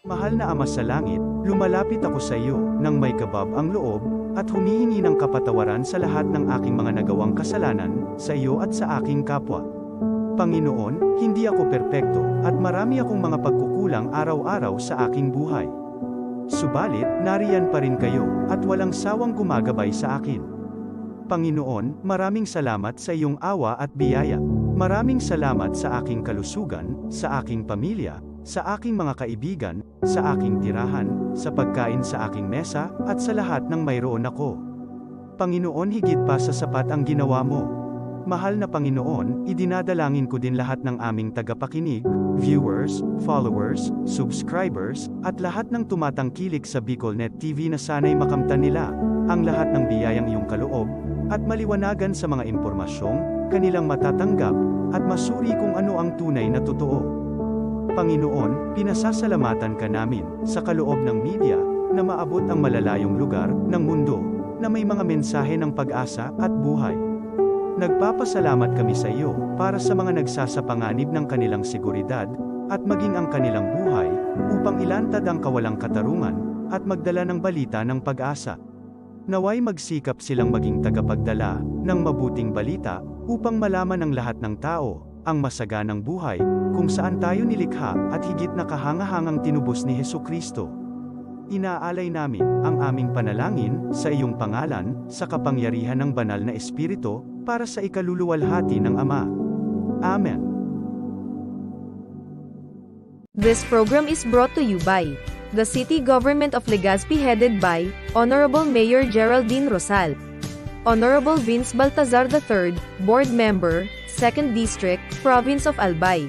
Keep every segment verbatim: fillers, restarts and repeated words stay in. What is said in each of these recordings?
Mahal na Ama sa Langit, lumalapit ako sa iyo nang may kabab ang loob at humihingi ng kapatawaran sa lahat ng aking mga nagawang kasalanan sa iyo at sa aking kapwa. Panginoon, hindi ako perpekto at marami akong mga pagkukulang araw-araw sa aking buhay. Subalit, nariyan pa rin kayo at walang sawang gumagabay sa akin. Panginoon, maraming salamat sa iyong awa at biyaya. Maraming salamat sa aking kalusugan, sa aking pamilya, sa aking mga kaibigan, sa aking tirahan, sa pagkain sa aking mesa, at sa lahat ng mayroon ako. Panginoon, higit pa sa sapat ang ginawa mo. Mahal na Panginoon, idinadalangin ko din lahat ng aming tagapakinig, viewers, followers, subscribers, at lahat ng tumatangkilik sa BicolNet T V na sana'y makamtan nila ang lahat ng biyayang iyong kaloob at maliwanagan sa mga impormasyong kanilang matatanggap at masuri kung ano ang tunay na totoo. Panginoon, pinasasalamatan ka namin sa kaloob ng media na maabot ang malalayong lugar ng mundo na may mga mensahe ng pag-asa at buhay. Nagpapasalamat kami sa iyo para sa mga nagsasapanganib ng kanilang seguridad at maging ang kanilang buhay upang ilantad ang kawalang katarungan at magdala ng balita ng pag-asa. Naway magsikap silang maging tagapagdala ng mabuting balita upang malaman ng lahat ng tao ang masaganang buhay kung saan tayo nilikha at higit na kahangahangang tinubos ni Jesu-Cristo. Inaalay namin ang aming panalangin sa iyong pangalan, sa kapangyarihan ng Banal na Espiritu, para sa ikaluluwalhati ng Ama. Amen. This program is brought to you by the City Government of Legazpi, headed by Honorable Mayor Geraldine Rosal. Honorable Vince Baltazar the third, Board Member, Second District, Province of Albay.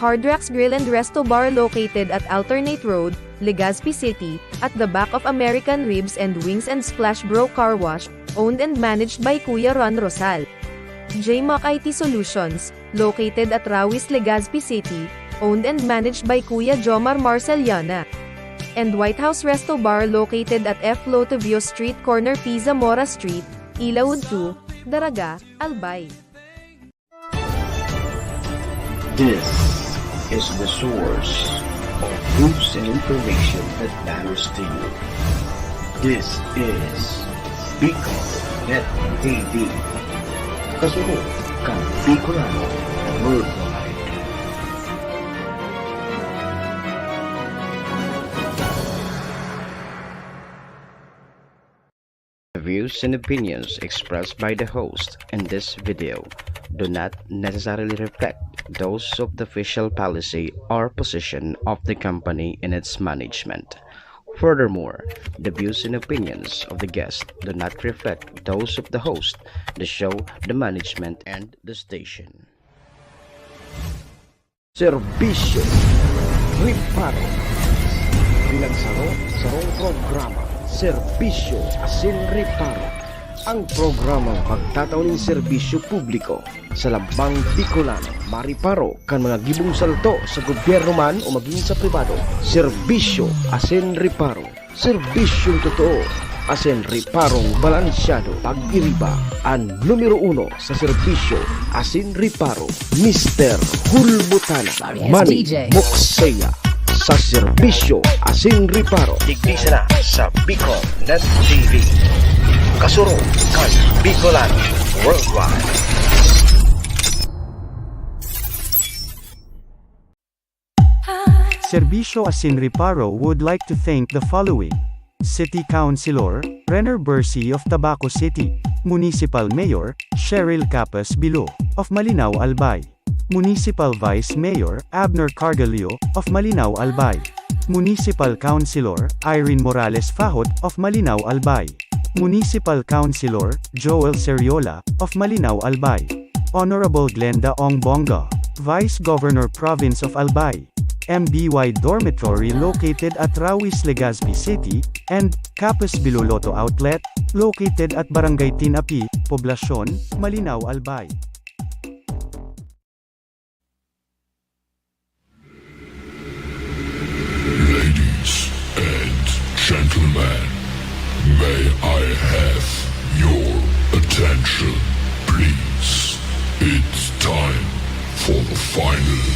Hard Rocks Grill and Resto Bar, located at Alternate Road, Legazpi City, at the back of American Ribs and Wings and Splash Bro Car Wash, owned and managed by Kuya Ron Rosal. J Mac I T Solutions, located at Rawis, Legazpi City, owned and managed by Kuya Jomar Marceliana. And White House Resto Bar, located at F Lotovio Street, corner P. Zamora Street, Ilaud two, Daraga, Albay. This is the source of news and information that matters to you. This is Bicol Net T V. Kasunod kan Bicolano Worldwide. The views and opinions expressed by the host in this video do not necessarily reflect those of the official policy or position of the company and its management. Furthermore, the views and opinions of the guest do not reflect those of the host, the show, the management, and the station. Serbisyo, reparo. Pinagsaro-sarong programa, serbisyo asin reparo. Ang programang magtatao nin serbisyo publiko sa lambang Bicolano. Mareparo kan mga gibong salto sa gobyerno man o magin sa pribado. Serbisyo asin reparo. Serbisyong totoo asin reparong balansyado. Pag-iriba, an numero uno sa serbisyo asin reparo, Mister Hulbutana, Manny Mokseya, sa serbisyo asin reparo. Digdi sana sa Bicol Net T V. Kasurog kan Bicolano Worldwide. Serbisyo asin reparo would like to thank the following: City Councilor Renner Bercy of Tabaco City, Municipal Mayor Cheryl Capas Bilo of Malinao, Albay, Municipal Vice Mayor Abner Cargallo of Malinao, Albay, Municipal Councilor Irene Morales Fahot of Malinao, Albay, Municipal Councilor Joel Seriola of Malinao, Albay, Honorable Glenda Ong Bonga, Vice Governor, Province of Albay, M B Y Dormitory located at Rawis, Legazpi City, and Capas Bilo Lotto Outlet, located at Barangay Tinapi, Poblacion, Malinao, Albay. Ladies and gentlemen, may I have your attention, please? It's time for the final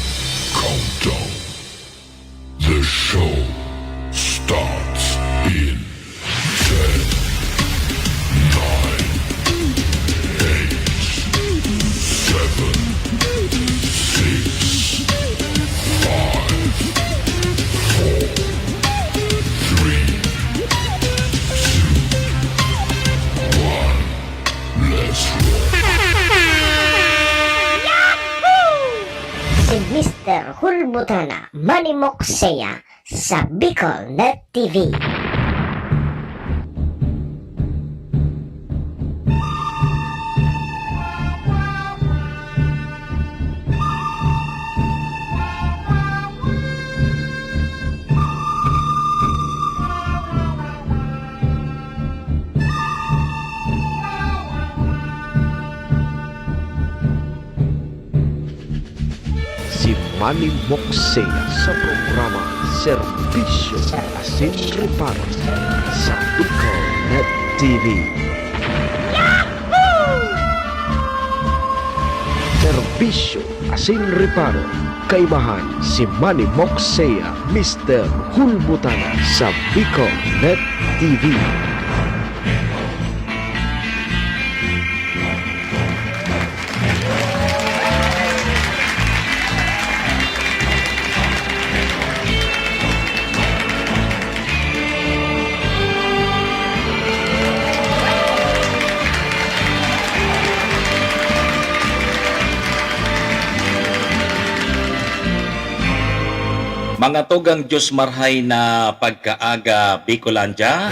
countdown. The The show starts in ten, nine, eight, seven, six, five, four, three, two, one. Let's roll. Si Mister Hulbutana, Manny Moksea, sa Bicol Net T V. Si Manny Moksea sa programa Serbisyo asin Reparo sa Bicol Net T V. Serbisyo asin Reparo, kaibahan si Manny Moksea, Mister Hulbutana sa Bicol Net T V. Mga tugang, Diyos marhay na pagkaaga, Bicolandia.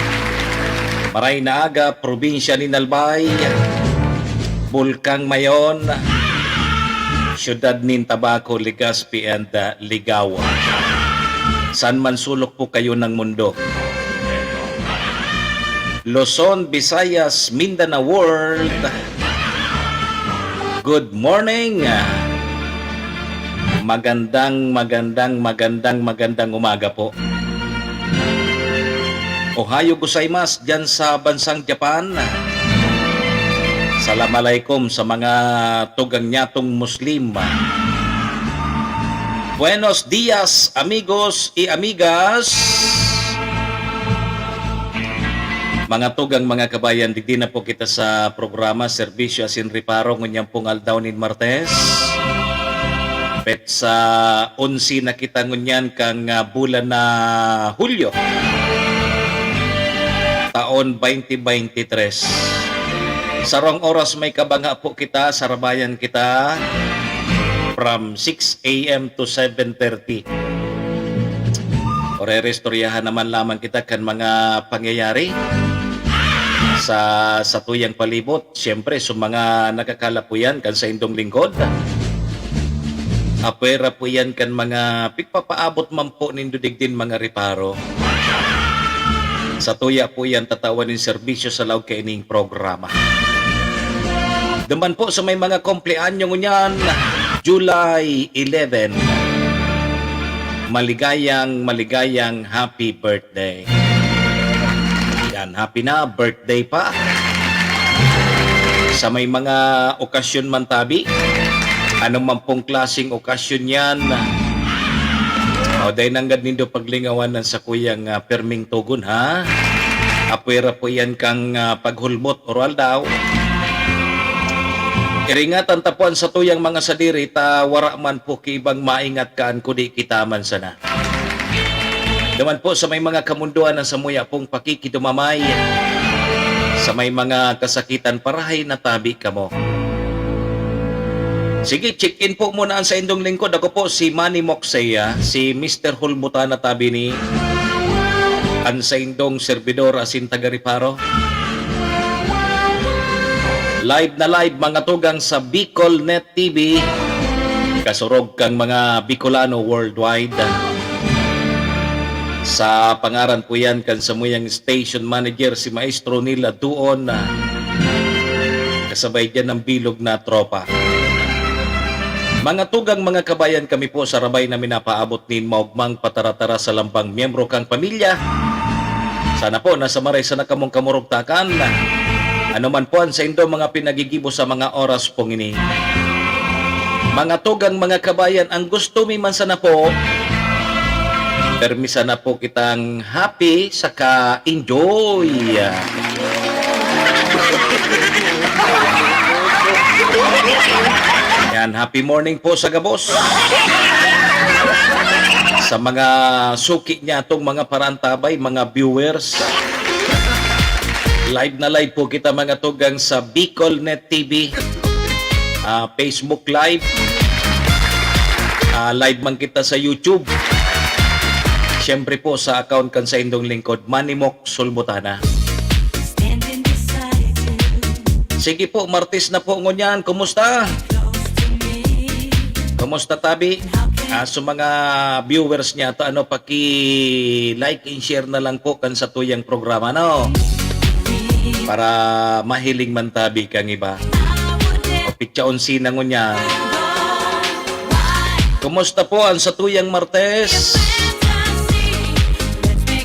Maray na aga, probinsya nin Albay, Bulkang Mayon, siyudad nin Tabaco, Legazpi, and, uh, Ligao. Saan man sulok po kayo ng mundo. Luzon, Visayas, Mindanao World. Good morning. Magandang, magandang, magandang, magandang umaga po. Ohayo gozaimasu diyan sa bansang Japan. Salam alaikum sa mga tugang nyatong Muslim. Buenos dias, amigos y amigas. Mga tugang, mga kabayan, digdi na po kita sa programa Serbisyo asin Reparo ngunyan pong aldaw nin Martes. Petsa onse na kita ngunyan kan, ah, bulan na Hulyo, taon twenty twenty-three. Sarong oras may kabanga po kita, sarabayan kita from six a m to seven thirty. Orerestoryahan naman lamang kita kan mga pangyayari sa satuyang palibot. Siyempre, sa mga nakakalapuyan kan saindong lingkod, apwera po yan kan mga pigpapaabot man po nindo digdin mga reparo. Satuya po yan tatawan nin serbisyo sa laog kaining programa. Duman po sa may mga kumpleanyo ngunyan, July eleven. Maligayang, maligayang happy birthday. Yan, happy na birthday pa. Sa may mga okasyon man tabi, ano man pong klaseng okasyon yan, o, dai nanggad nindo paglingawan ang sakuyang, ah, perming tugon, ha? Apwera po yan kan, ah, paghulbot, oral daw. Iringatan ta po an satuyang mga sadiri, ta wara man po ki ibang maingat kaan kudi kita man sana. Duman po sa may mga kamundoan na samuya pong pakikidumamay, sa may mga kasakitan, parahay na tabi kamo. Sige, check-in po muna ang saindong lingkod. Ako po si Manny Moksea, si Mister Hulbutana tabi ni an saindong serbidor asin taga-reparo. Live na live, mga tugang, sa Bicol Net T V, kasurog kan mga Bicolano worldwide. Sa pangaran po yan kan samuyang station manager, si Maestro Neil Aduon, kasabay dyan ang bilog na tropa. Mga tugang, mga kabayan, kami po sarabay na minapaabot nin maugmang pataratara sa lambang miyembro kang pamilya. Sana po nasa maray sana kamong kamurugtakan. Ano man po an saindo mga pinagigibo sa mga oras pong ini. Mga tugang, mga kabayan, ang gusto mi man sana po, Permi sana po kitang happy saka enjoy. Yan, happy morning po sa gabos. Sa mga suki niya, itong mga parantabay, mga viewers. Live na live po kita, mga tugang, sa Bicol Net T V, ah, Facebook Live. Ah, live man kita sa YouTube. Siyempre po sa account kan saindong lingkod, Manny Mok Sulbutana. Sige po, Martes na po ngunyan. Kumusta? Kumusta, tabi? Ah, sa mga viewers niya to, ano, paki-like and share na lang po kan satuyang programa, no? Para mahiling man tabi kang iba. O, pitsa onse na ngunyan. Kumusta po ang satuyang Martes?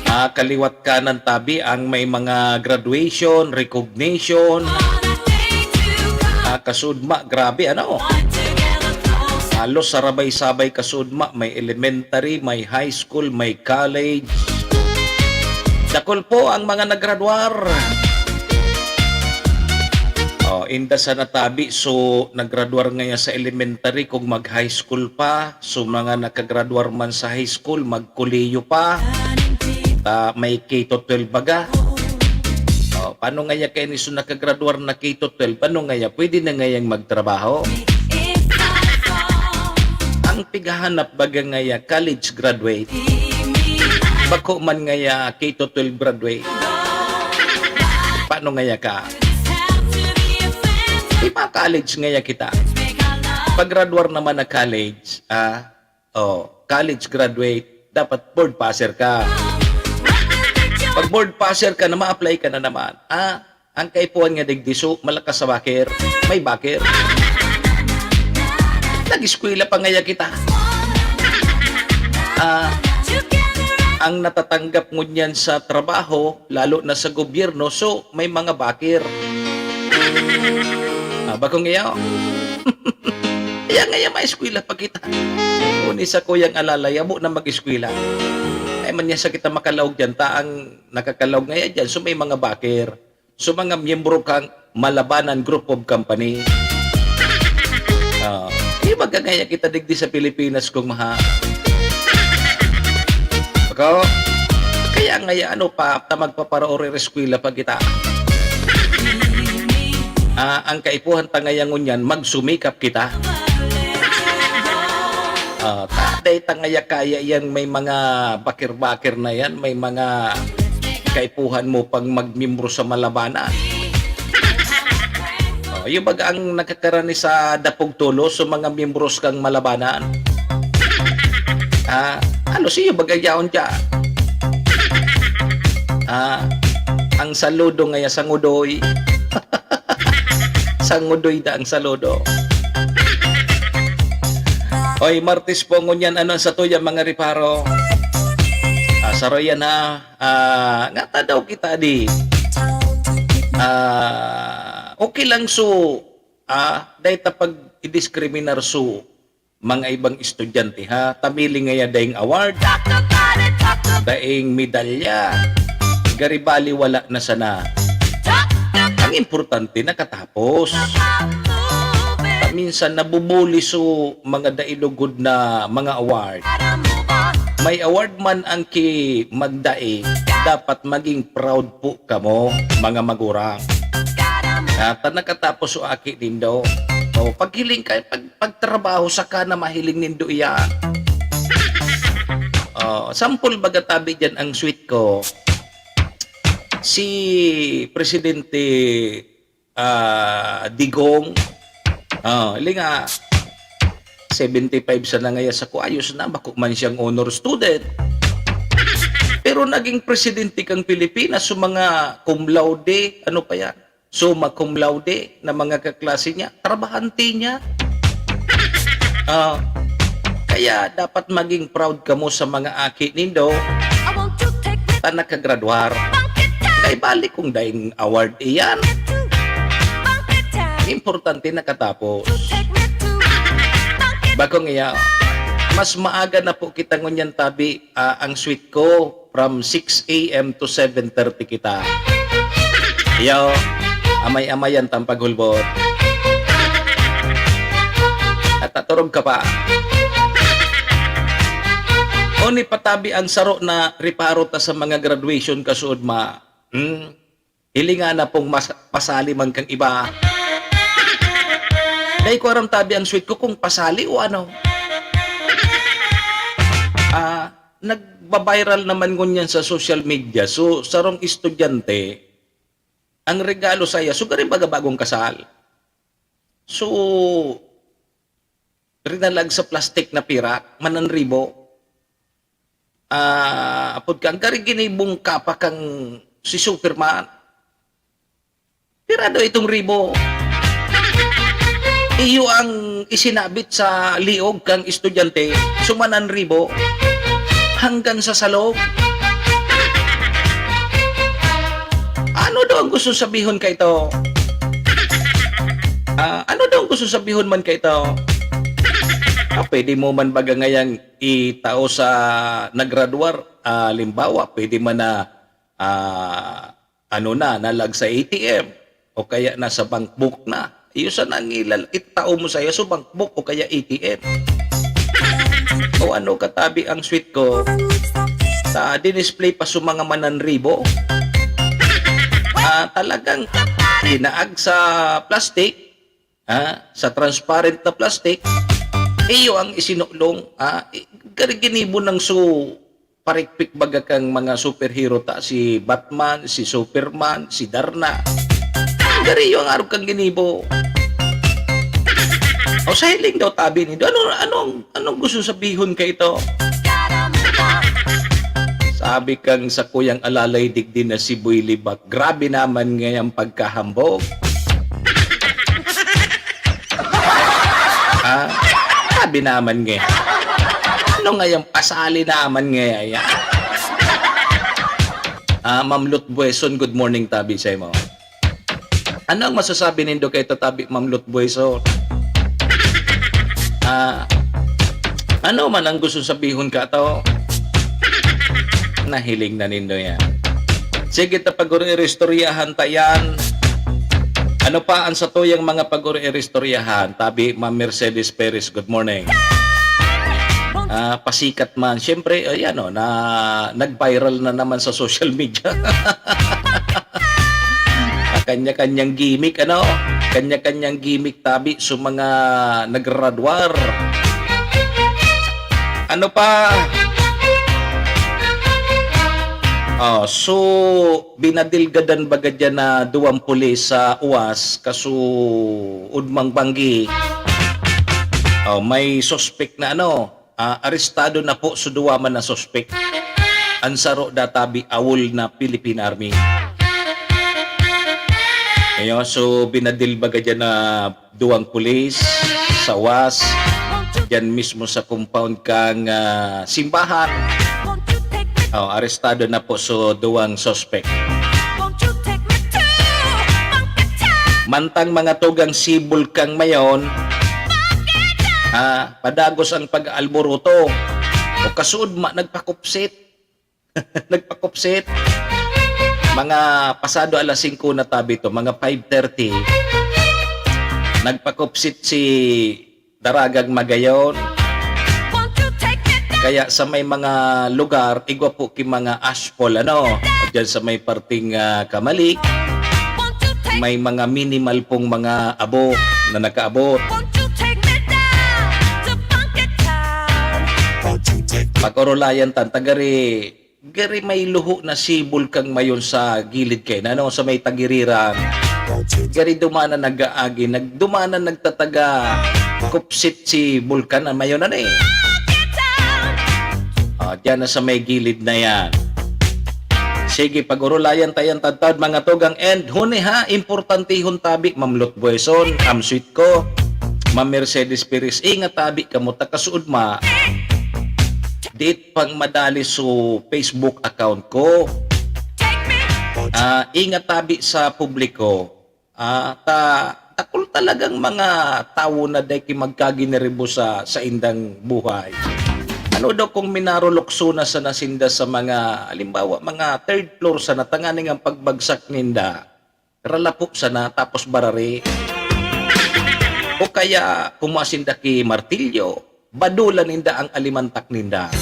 Ah, kaliwat kanan tabi ang may mga graduation, recognition. Ah, kasudma, grabe, ano? Halos sarabay-sabay kasudma, may elementary, may high school, may college. Dakul po ang mga naggraduar. Oh, inda sa natabi, so naggraduar ngaya sa elementary, kung mag-high school pa, so mga nakagraduar man sa high school, magkolehiyo pa, ta may K to twelve baga. Oh, paano ngaya kaini so nakagraduar na K to twelve? Paano ngaya? Pwede na ngayang magtrabaho? Ang pighahanap baga ngaya, college graduate. Bako man ngaya, K to twelve graduate. Paano ngaya ka? Di ba college ngaya kita? Pag-graduar naman na college, ah, oh, college graduate, dapat board passer ka. Pag board passer ka na, ma-apply ka na naman. Ah, ang kaipuhan nga digdi, so, malakas sa baker. May baker. Nag-eskwela pa ngaya kita. Ah, ang natatanggap ngunyan sa trabaho, lalo na sa gobyerno, so, may mga baker. Ah, bakong iyo? Kaya ngaya maeskwela pa kita. Uni sa kuyang alalay, abo na mag-eskwela. Ay man niya sa kita makalaog dyan, ta ang nakakalaog ngaya dyan, so may mga baker. So, mga miyembro kang Malabanan Group of Company. Ah, di ba gagaya kita digdi sa Pilipinas kung maha? Ako? Kaya ngaya, ano pa, ta magpaparaorir eskwela pa kita. Ah, ang kaipuhan ta ngaya ngunyan, magsumikap kita. Ah, ta, dai ta ngaya kaya yan, may mga bakir-bakir na yan, may mga kaipuhan mo pang magmiyembro sa Malabanan. Oh, yung baga ang nakakarani sa Dapog Tulo, so mga miyembros kang Malabanan. Ah, ano siyo baga yaon dyan? Ah, ang saludo ngaya sa ngudoy. Sa ngudoy da ang saludo. Oy, Martes po ngunyan, ano ang satuya, mga riparo? Ah, saro yan, ha? Ah, ngata daw kita di. Ah, okay lang so, ah, dahil ta pag-i-discriminar so, mga ibang estudyante, ha? Tabili ngaya daing award, daing medalya. Garibali wala na sana. Ang importante, nakatapos. Minsan, nabubuli so mga dailugod na mga award. May award man ang ki magdai, dapat maging proud po kamo, mga magurang. At nakatapos so aki nindo. O, paghiling ka, pag pagtrabaho saka na mahiling nindo iyan. Oh, sampol baga tabi diyan ang sweet ko. Si Presidente, ah, Digong, ah, ili nga, seventy-five sana ngaya sa kuayos na, bako man siyang honor student. Pero naging presidente kang Pilipinas, so mga cum laude, ano pa yan? Summa cum laude na mga kaklase niya, trabahante niya. Ah, kaya dapat maging proud kamo sa mga aki nindo ta nakagradwar. Kay balik kung daing award iyan. Importante nakatapos. Bakong iya, Mas maaga na po kita ngunyan tabi, ah, ang sweet ko, from six a m to seven thirty kita. Iyo, amay-amayan ta an paghulbot. At taturog ka pa. O ni patabi an saro na reparo ta sa mga graduation kasuod ma, hmm, hilinga na pong mas-, pasali man kan iba. Dai ko aram tabi an sweet ko kung pasali o ano. Ah, nagba-viral naman ngunyan sa social media. So, sarong estudyante, ang regalo saiya, so, garing baga bagong kasal. So, rinalag sa plastik na pirak, mananribo. Ah, apod ka, ang garing ginibong kapa kang si Superman. Pirado itong ribo. Iyo ang isinabit sa liog kang estudyante, sumanan ribo, hanggang sa salog. Ano daw ang gusto sabihon ka ito? Ah, ano daw ang gusto sabihon man ka ito? Ah, pwede mo man baga ngayang itao sa nagradwar, ah, halimbawa, pwede man na, ah, ano na, nalag sa A T M, o kaya nasa bankbook na. Iyo sana ang ilal-, itao mo saiya sa bankbook o kaya A T M. O ano katabi ang sweet ko, sa dinisplay pa sa mga mananribo. Ah, talagang dinaag sa plastic, ah, sa transparent na plastic, iyo ang isinulong, ah, i-, gari ginibo ng su-, parikpik baga kang mga superhero ta, si Batman, si Superman, si Darna. Gari iyo ang arog kang ginibo. O sa hiling daw tabi nindo, ano, anong, anong gusto sabihon ka ito? Sabi kang sa kuyang alalay digdi na si Boy Libak, grabe naman ngayang pagkahambog. Ah, grabe naman ngaya. Ano ngayang pasali naman ngaya yan? Ah, Ma'am Lut Bueson, good morning, tabi sa imo. Ano ang masasabi nindo kay tatabi, Ma'am Lut Bueson? Ah, ano man ang gusto sabihon ka to? Nahiling na nindo yan. Sige, ta pag-iristoryahan ta yan. Ano pa ang satuyang mga pag-iristoryahan? Tabi, Ma'am Mercedes Perez, good morning. Ah, pasikat man. Siyempre, ayan o, na, nag-viral na naman sa social media. Kanya-kanyang gimmick, ano? Kanya-kanyang gimmick, tabi, sa mga nagradwar. Ano pa? Oh, so, binadilgadan baga dyan na duwang pulis sa uwas, kasuod mang banggi. Oh, may suspek na ano, ah, arestado na po sa duwa man na suspek. Ang saro databi awol na Philippine Army. Ayo, so binadil baga dyan na duwang pulis sa uwas, dyan mismo sa compound kang, ah, simbahan. Oh, arestado na po so duwang suspek. Mantang mga tugang sibol kang mayon, ah, padagos ang pag-aalburuto. O kasuod ma, nagpakupsit. Nagpakupsit. Mga pasado alas singko na tabi to, mga five thirty, nagpakupsit si Daragang Magayon. Kaya sa may mga lugar, igwa po ki mga ashfall, ano, dyan sa may parting, ah, Kamalik, may mga minimal pong mga abo na nakaabot. Pag-orolayan tan, tagari, gari may luho na sibol kang mayon sa gilid kay na, ano, sa may tagiriran. Gari dumanan nag-aagi, nag-, dumanan nagtataga, kupsit si Bulkan na mayon, ano eh. Ah, diyan na sa may gilid na yan. Sige, pag-orolayan tayan tadtad, mga tugang, and huni ha, importantihon tabi, Ma'am Lut Bueson, Ma'am Sweet ko, Ma'am Mercedes Perez, ingat tabi, kamo takasuod ma, dit pang madali so Facebook account ko. Ah, ingat tabi sa publiko. Ah, ta-, dakul talagang mga tawo na dai ki magkaginiribo sa saindang buhay. Ano daw kung minarulukso na sana sinda sa mga, halimbawa, mga third floor sana, tanganing ang pagbagsak ninda, ralapo sana, tapos barari. O kaya, kumuha sinda ki martilyo, badulan ninda ang alimantak ninda.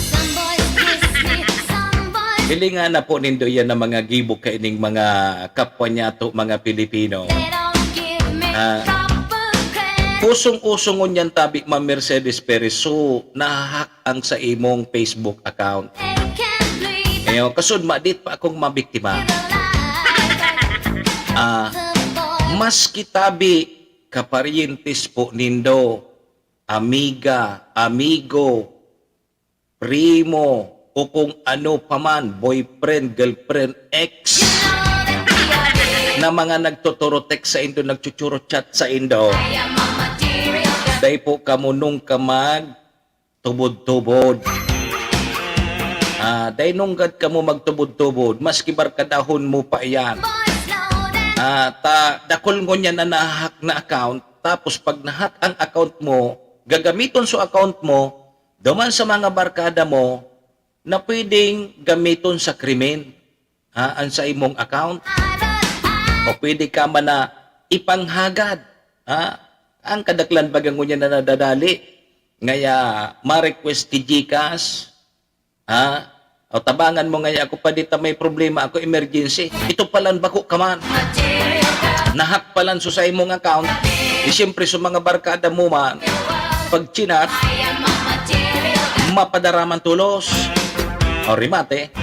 Hilingan na po nindo yan ang mga gibo kaining mga kapwa niyato, mga Pilipino. Ah, usong-uso ngunyan tabi, Ma'am Mercedes Perez, so, nahahak ang sa imong Facebook account. Ngayon, kasud madit pa akong mabiktima. Ah, maski tabi, kaparyentes po nindo, amiga, amigo, primo, o kung ano pa man, boyfriend, girlfriend, ex, na mga nagtuturo text sa indo, nagchuchuro chat sa indo. Dai po kamo nung ka mag tubod-tubod. Ah, dai nunggad kamo magtubod-tubod, maski barkadahon mo pa iyan. Ah, ta, dakul ngunyan na nahahak na account, tapos pag nahak ang account mo, gagamiton so account mo, duman sa mga barkada mo na pwedeng gamiton sa krimen, ha, ang sa imong account. O pwede ka man na ipanghagad, ha? Ang kadaklan baga ngunyan na nadadali, ngaya ma-request ki GCash, ha? O tabangan mo ngaya ako, "Padi ta may problema ako, emergency." Ito palan bako ka man. Nahak palan so sa imong account. Di siyempre sa mga barkada mo man, pag chinat, mapadara man tolos. O, remate.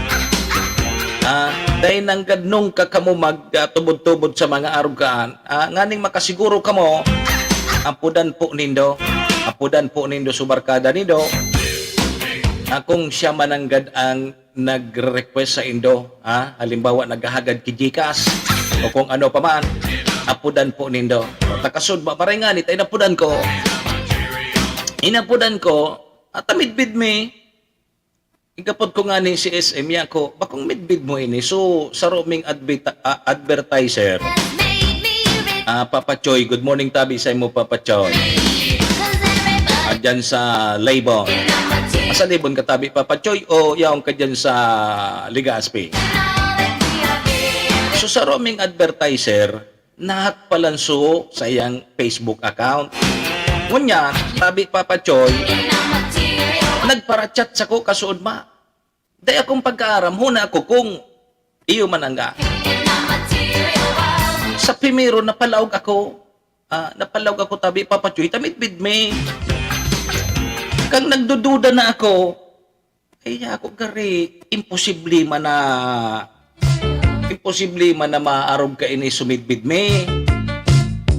Ah, dai nanggad nung ka kamo mag, ah, tubod-tubod sa mga arog kaan. Ah, nganing makasiguro kamo, apodan po nindo. Apodan po nindo so barkada nindo. Ah, kung siya man nanggad ang nagre-request sa indo, ha? Halimbawa, naghahagad ki GCash o kung ano pa man, apodan po nindo. Takasud ba? Maray ngani ta inapodan ko. Inapodan ko, at midbid mi. Igapod ko ngani si S M, ya ko, "Bakong midbid mo ini?" So, saro ming advita-, ah, advertiser. Ah, Papa Choy, good morning tabi sa imo, Papa Choy. Ah, dyan sa Laybon. Ah, sa Laybon ka tabi, Papa Choy, o yaon ka dyan sa Legazpi? So, saro ming advertiser, nahak palan so sa iyang Facebook account. Ngunyan, tabi, Papa Choy, nagpara-chat sako, kasuod ma. Dai akong pagkaaram, huna ako kung iyo man ang ga-, sa primero, napalaog ako. Ah, napalaog ako, tabi, "Papa Choy, ta midbid mi." Kan nagdududa na ako, ay, ako gari, imposible man na, imposible man na maarog ka ini sumidbid mi.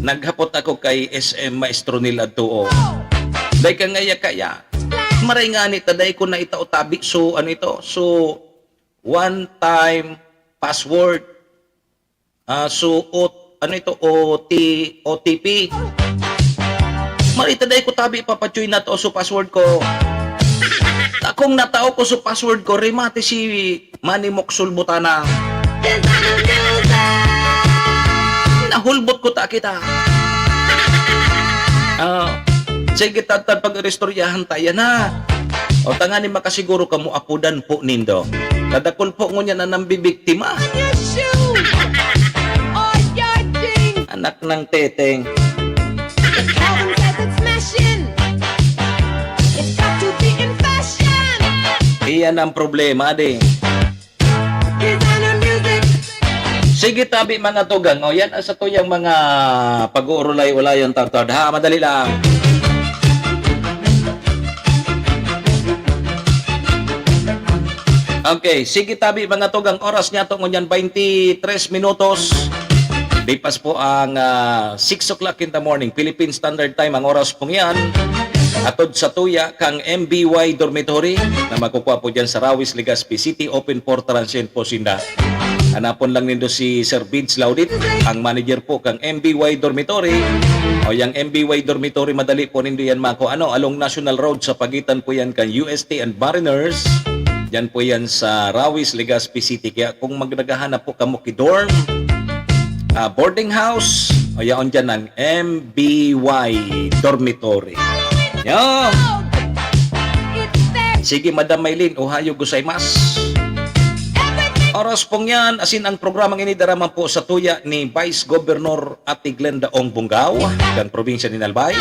Naghapot ako kay S M Maestro Nil adto, oh. Dai ka ngaya kaya. Maray ngani ta, dai ko na itao tabi. So, ano ito? So, one time password. Ah, so, ot-, ano ito? O T, O T P. Maray ta, dai ko tabi, Papa Choy, na to. So, password ko. Takong natao ko, so, password ko. Remate si Manny Moxul Butana. Nahulbot ko ta kita. Ah, sige, tatan, pag-iristoryahan ta yan, ha? O, tanganing makasiguro kamo, apodan po nindo. Kadakul po ngunyan na nambibiktima. Anak ng teteng. Iyan ang problema, di. Sige, tabi, mga tugang. O, yan ang satuyang mga pag-uurulay-ulayan, tawtawd, ha? Madali lang. Okay, sige, tabi, mga tugang. Oras niya to ngunyan, twenty-three minutos. Lipas po ang, ah, six o'clock in the morning, Philippine Standard Time, ang oras pong yan. Atod sa tuya kang M B Y Dormitory na makukuha po dyan sa Rawis, Legazpi City. Open for transient po sinda. Hanapon lang nindo si Sir Vince Laudit, ang manager po kang M B Y Dormitory. O, yang M B Y Dormitory, madali po nindo yan mako-, ano, along National Road, sa pagitan po yan kan U S T and Mariners. Diyan po yan sa Rawis, Legazpi City. Kaya kung mag-, naghahanap po kamo ki dorm, ah, boarding house, o yaon dyan ang M B Y Dormitory. Yo! Sige, Madam Maylin, ohayo gozaimasu. Oras pong yan, asin ang programang ini dara man po sa tuya ni Vice Governor Ate Glenda Ong Bungao, kan probinsya ni Albay.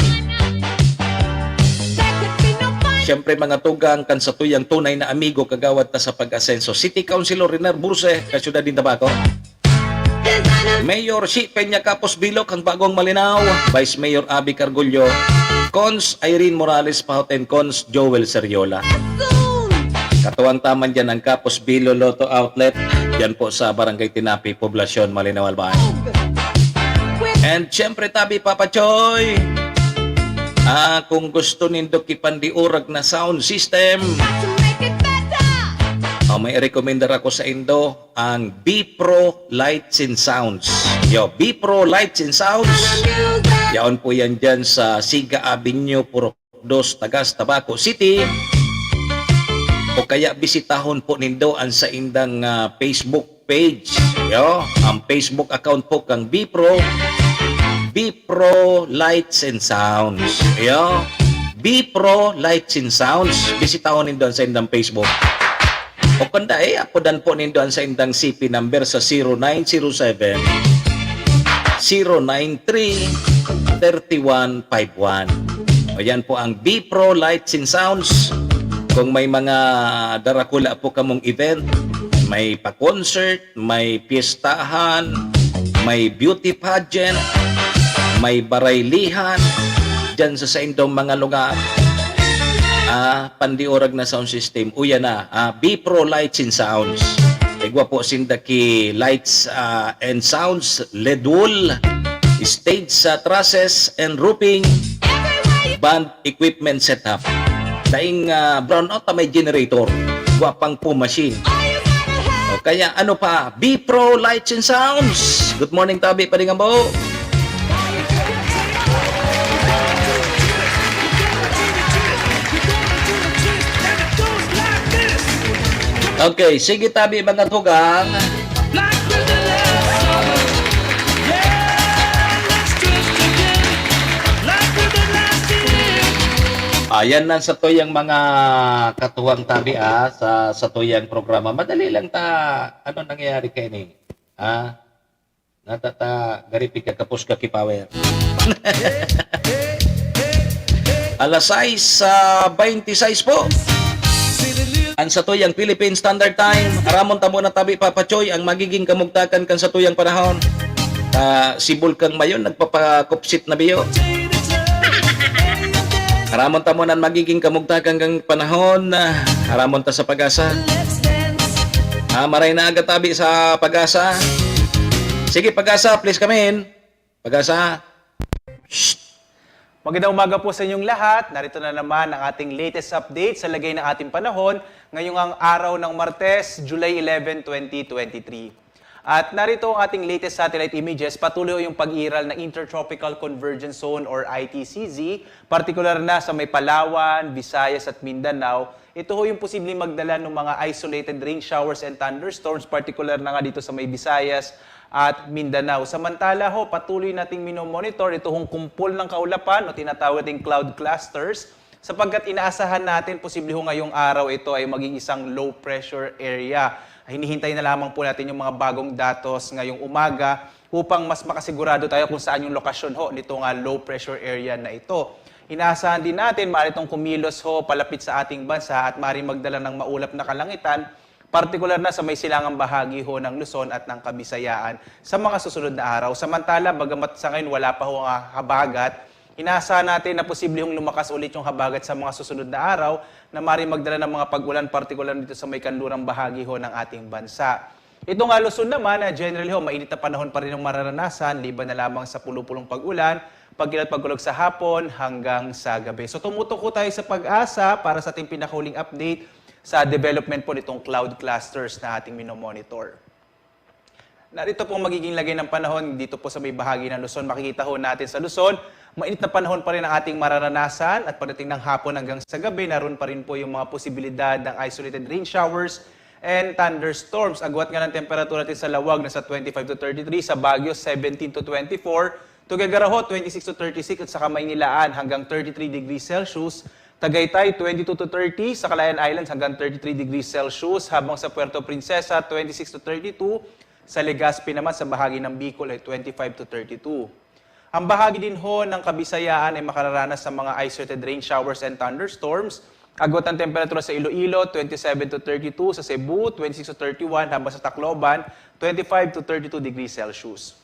Siyempre, mga tugang, kan sa tuyang tunay na amigo, kagawad ta sa Pag-asenso, City Councilor Renar Burse, kan syudad nin Tabaco. Mayor Shi Peña Capos Bilo, kan Bagong Malinao, Vice Mayor Abby Cargullo, Cons Irene Morales Pahoten, Cons Joel Seriola. Katuwang taman dyan ang Capos Bilo Lotto Outlet, dyan po sa Barangay Tinapi, Poblacion, Malinao, Albay. And siyempre, tabi, Papa Choy, ah, kung gusto nindo kipandiurag na sound system, oh, may rekomendar ako sa indo, ang B Pro Lights and Sounds. Yo, B Pro Lights and Sounds. Yaon po yan dyan sa Siga Avenue, Purok Dos, Tagas, Tabaco City. O kaya bisitahon po nindo ang saindang, ah, Facebook page. Yo, ang Facebook account po kang B Pro, B Pro Lights and Sounds. Yo, B Pro Lights and Sounds. Bisitahon nindo ang saindang Facebook. O kung dai, apodan po nindo ang saindang C P number sa zero nine zero seven, zero nine three, thirty one five one. O yan po ang B Pro Lights and Sounds. Kung may mga darakula po kamong event, may pa-concert, may piyestahan, may beauty pageant, may baraylihan, dyan sa saindong mga lugar. Ah, pandiurag na sound system. Uya na, ah, B Pro Lights and Sounds. Igwa po sinda ki Lights, ah, and Sounds, L E D wall, stage, ah, trusses and roofing, band equipment setup. Daing, ah, brownout na may generator. Igwa pang po machine. O kaya ano pa, B Pro Lights and Sounds. Good morning, tabi, Pading Ambo. Okay, sige tabi, mga tugang. Ayan na sa tuyang mga katuwang tabi, ah, sa, sa tuyang programa. Madali lang ta, ano nangyayari kaini? Ah, natata, garipi ka, kapos ka, ki-power. Alas sais, ah, baynte sais po. Ang sa tuyang Philippine Standard Time, aramon ta muna tabi, Papa Choy, ang magiging kamugtakan kan sa tuyang panahon. Ah, si Bulkang Mayon, nagpapakupsit na biyo. Aramon ta muna ang magiging kamugtakan kan panahon. Ah, aramon ta sa Pag-asa. Ah, maray na aga tabi sa Pag-asa. Sige, Pag-asa, please come in. Pag-asa. Shh. Magandang umaga po sa inyong lahat. Narito na naman ang ating latest update sa lagay ng ating panahon ngayong ang araw ng Martes, July eleven, twenty twenty-three. At narito ang ating latest satellite images. Patuloy yung pag-iral ng Intertropical Convergence Zone or I T C Z, partikular na sa may Palawan, Visayas at Mindanao. Ito ho yung posibleng magdala ng mga isolated rain showers and thunderstorms, partikular na nga dito sa may Visayas at Mindanao. Samantala ho, patuloy nating minomonitor ito hong kumpol ng kaulapan o tinatawag nating cloud clusters, sapagkat inaasahan natin posible ho ngayong araw ito ay maging isang low pressure area. Hinihintay na lamang po natin yung mga bagong datos ngayong umaga upang mas makasigurado tayo kung saan yung lokasyon ho nitong, ah, low pressure area na ito. Inaasahan din natin, maaari itong kumilos ho palapit sa ating bansa at maaaring magdala ng maulap na kalangitan, partikular na sa may silangang bahagi ho ng Luzon at ng Kabisayaan sa mga susunod na araw. Samantala, bagamat sa ngayon wala pa ho ang habagat, inaasahan natin na posible hong lumakas ulit yung habagat sa mga susunod na araw na maaaring magdala ng mga pag-ulan, partikular dito sa may kanlurang bahagi ho ng ating bansa. Itong, ah, Luzon naman, ah, generally ho, mainit na panahon pa rin ang mararanasan, liban na lamang sa pulupulong pag-ulan, pagkilat pagkulog sa hapon hanggang sa gabi. So, tumutok ho tayo sa Pag-asa para sa ating pinakahuling update sa development po nitong cloud clusters na ating minomonitor. Narito pong magiging lagay ng panahon dito po sa may bahagi ng Luzon. Makikita ho natin sa Luzon, mainit na panahon pa rin ang ating mararanasan at pagdating ng hapon hanggang sa gabi, naroon pa rin po yung mga posibilidad ng isolated rain showers and thunderstorms. Agwat nga ng temperatura natin sa Laoag, nasa twenty-five to thirty-three, sa Baguio, seventeen to twenty-four, Tuguegarao, twenty-six to thirty-six, at sa Kamaynilaan hanggang thirty-three degrees Celsius, Tagaytay, twenty-two to thirty, sa Calayan Islands hanggang thirty-three degrees Celsius, habang sa Puerto Princesa, twenty-six to thirty-two, sa Legazpi naman sa bahagi ng Bicol ay twenty-five to thirty-two. Ang bahagi din ho ng Kabisayaan ay makararanas ng mga isolated rain showers and thunderstorms. Agwat ng temperatura sa Iloilo, twenty-seven to thirty-two, sa Cebu, twenty-six to thirty-one, habang sa Tacloban, twenty-five to thirty-two degrees Celsius.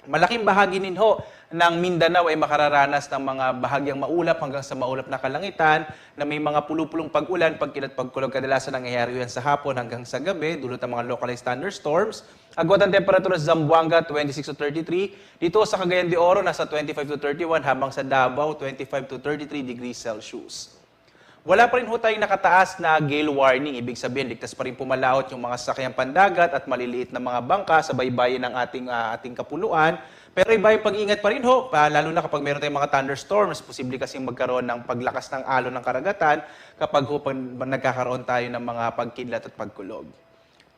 Malaking bahagi nin ho ng Mindanao ay makararanas ng mga bahagyang maulap hanggang sa maulap na kalangitan na may mga pulupulong pag-ulan, pagkidlat, pagkulog. Kadalasan nangyayari yan sa hapon hanggang sa gabi, dulot ang mga localized thunderstorms. Agwat ang temperatura sa Zamboanga, twenty-six to thirty-three. Dito sa Cagayan de Oro, nasa twenty-five to thirty-one, habang sa Davao, twenty-five to thirty-three degrees Celsius. Wala pa rin ho tayong nakataas na gale warning, ibig sabihin ligtas pa rin pumalaot yung mga sasakyang pandagat at maliliit na mga bangka sa baybayin ng ating, ah, ating kapuluan. Pero iba yung pag-iingat pa rin ho, pa, lalo na kapag meron tayong mga thunderstorms, posible kasing magkaroon ng paglakas ng alon ng karagatan kapag ho pag nagkakaroon tayo ng mga pagkidlat at pagkulog.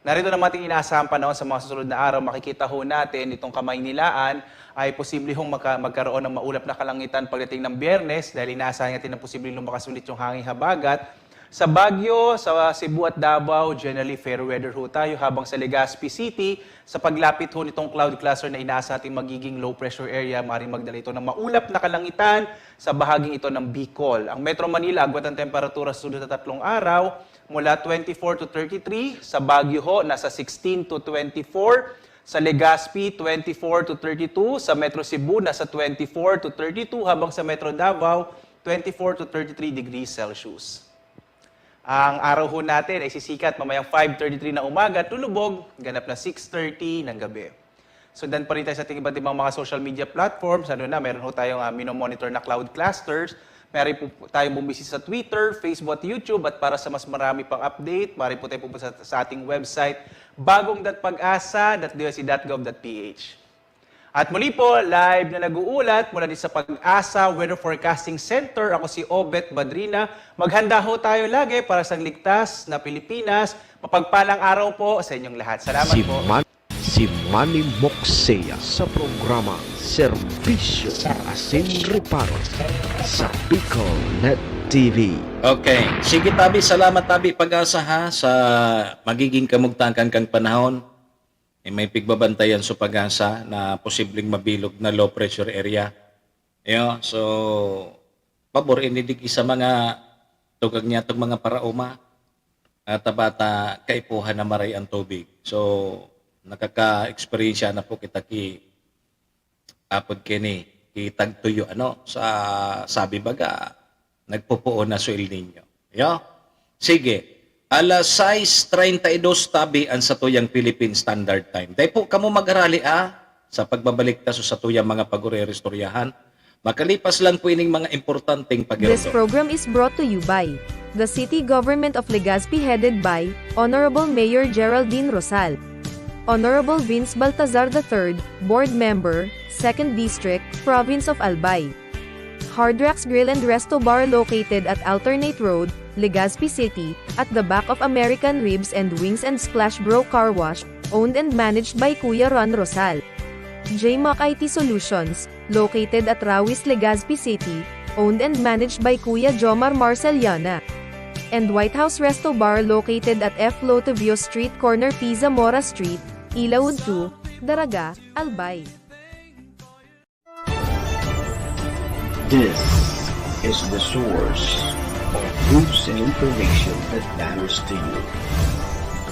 Narito naman ating inaasahang panahon sa mga susunod na araw. Makikita ho natin itong Kamaynilaan ay posible hong maka-, magkaroon ng maulap na kalangitan pagdating ng Biyernes dahil inaasahan natin na posibleng lumakas ulit yung hanging habagat. Sa Baguio, sa Cebu at Davao, generally fair weather ho tayo, habang sa Legazpi City, sa paglapit ho nitong cloud cluster na inaasahan nating magiging low pressure area, maaaring magdala ito ng maulap na kalangitan sa bahaging ito ng Bicol. Ang Metro Manila, agwat ang temperatura sa sunod na tatlong araw, mula twenty-four to thirty-three, sa Baguio ho, nasa sixteen to twenty-four, sa Legazpi, twenty-four to thirty-two, sa Metro Cebu, nasa twenty-four to thirty-two, habang sa Metro Davao, twenty-four to thirty-three degrees Celsius. Ang araw ho natin ay sisikat mamayang five thirty-three na umaga at lulubog ganap na six thirty ng gabi. Sundan pa rin tayo sa ating iba't ibang mga social media platforms. Ano na, meron ho tayong, ah, minomonitor na cloud clusters. Meron po tayong bumisita sa Twitter, Facebook at YouTube. At para sa mas marami pang update, maaari po tayo pupunta sa, sa ating website, bagong dot pag asa dot D O S T dot gov dot P H. At muli po, live na nag-uulat mula din sa Pag-asa Weather Forecasting Center, ako si Obet Badrina. Maghanda ho tayo lagi para sa ligtas na Pilipinas. Mapagpalang araw po sa inyong lahat. Salamat Si po. Man-, si Manny Moksea sa programa Serbisyo Asin Reparo sa Bicol Net T V. Okay. Sige, tabi. Salamat, tabi, Pag-asa, ha, sa magiging kamugtakan kang panahon. Eh, may pigbabantayan sa Pag-asa na posibleng mabilog na low pressure area. Iyo, so, pabor ini digdi sa mga tugag niya, tug mga paraoma, ah, tabata kaipuhan na maray ang tubig. So, nakaka-eksperyensya na po kita ki, apod kini, ki tagtuyo, ano, sa sabi baga, nagpupuon na so El Niño. Iyo? Sige. Alas sais treinta y dos tabi an satuyang Philippine Standard Time. Dai po kamo mag-arali, ah, sa pagbabalik ta sa satuyang mga pag-uri-istoryahan. Makalipas lang po ining mga importanteng This pagirado. program is brought to you by the City Government of Legazpi, headed by Honorable Mayor Geraldine Rosal. Honorable Vince Baltazar the third, Board Member, Second District, Province of Albay. Hard Rocks Grill and Resto Bar, located at Alternate Road, Legazpi City, at the back of American Ribs and Wings and Splash Bro Car Wash, owned and managed by Kuya Ron Rosal. J Mac I T Solutions, located at Rawis, Legazpi City, owned and managed by Kuya Jomar Marceliana. And White House Resto Bar, located at F Lotovio Street, corner P Zamora Street, Ilaud two, Daraga, Albay. This is the source of news and information that matters to you.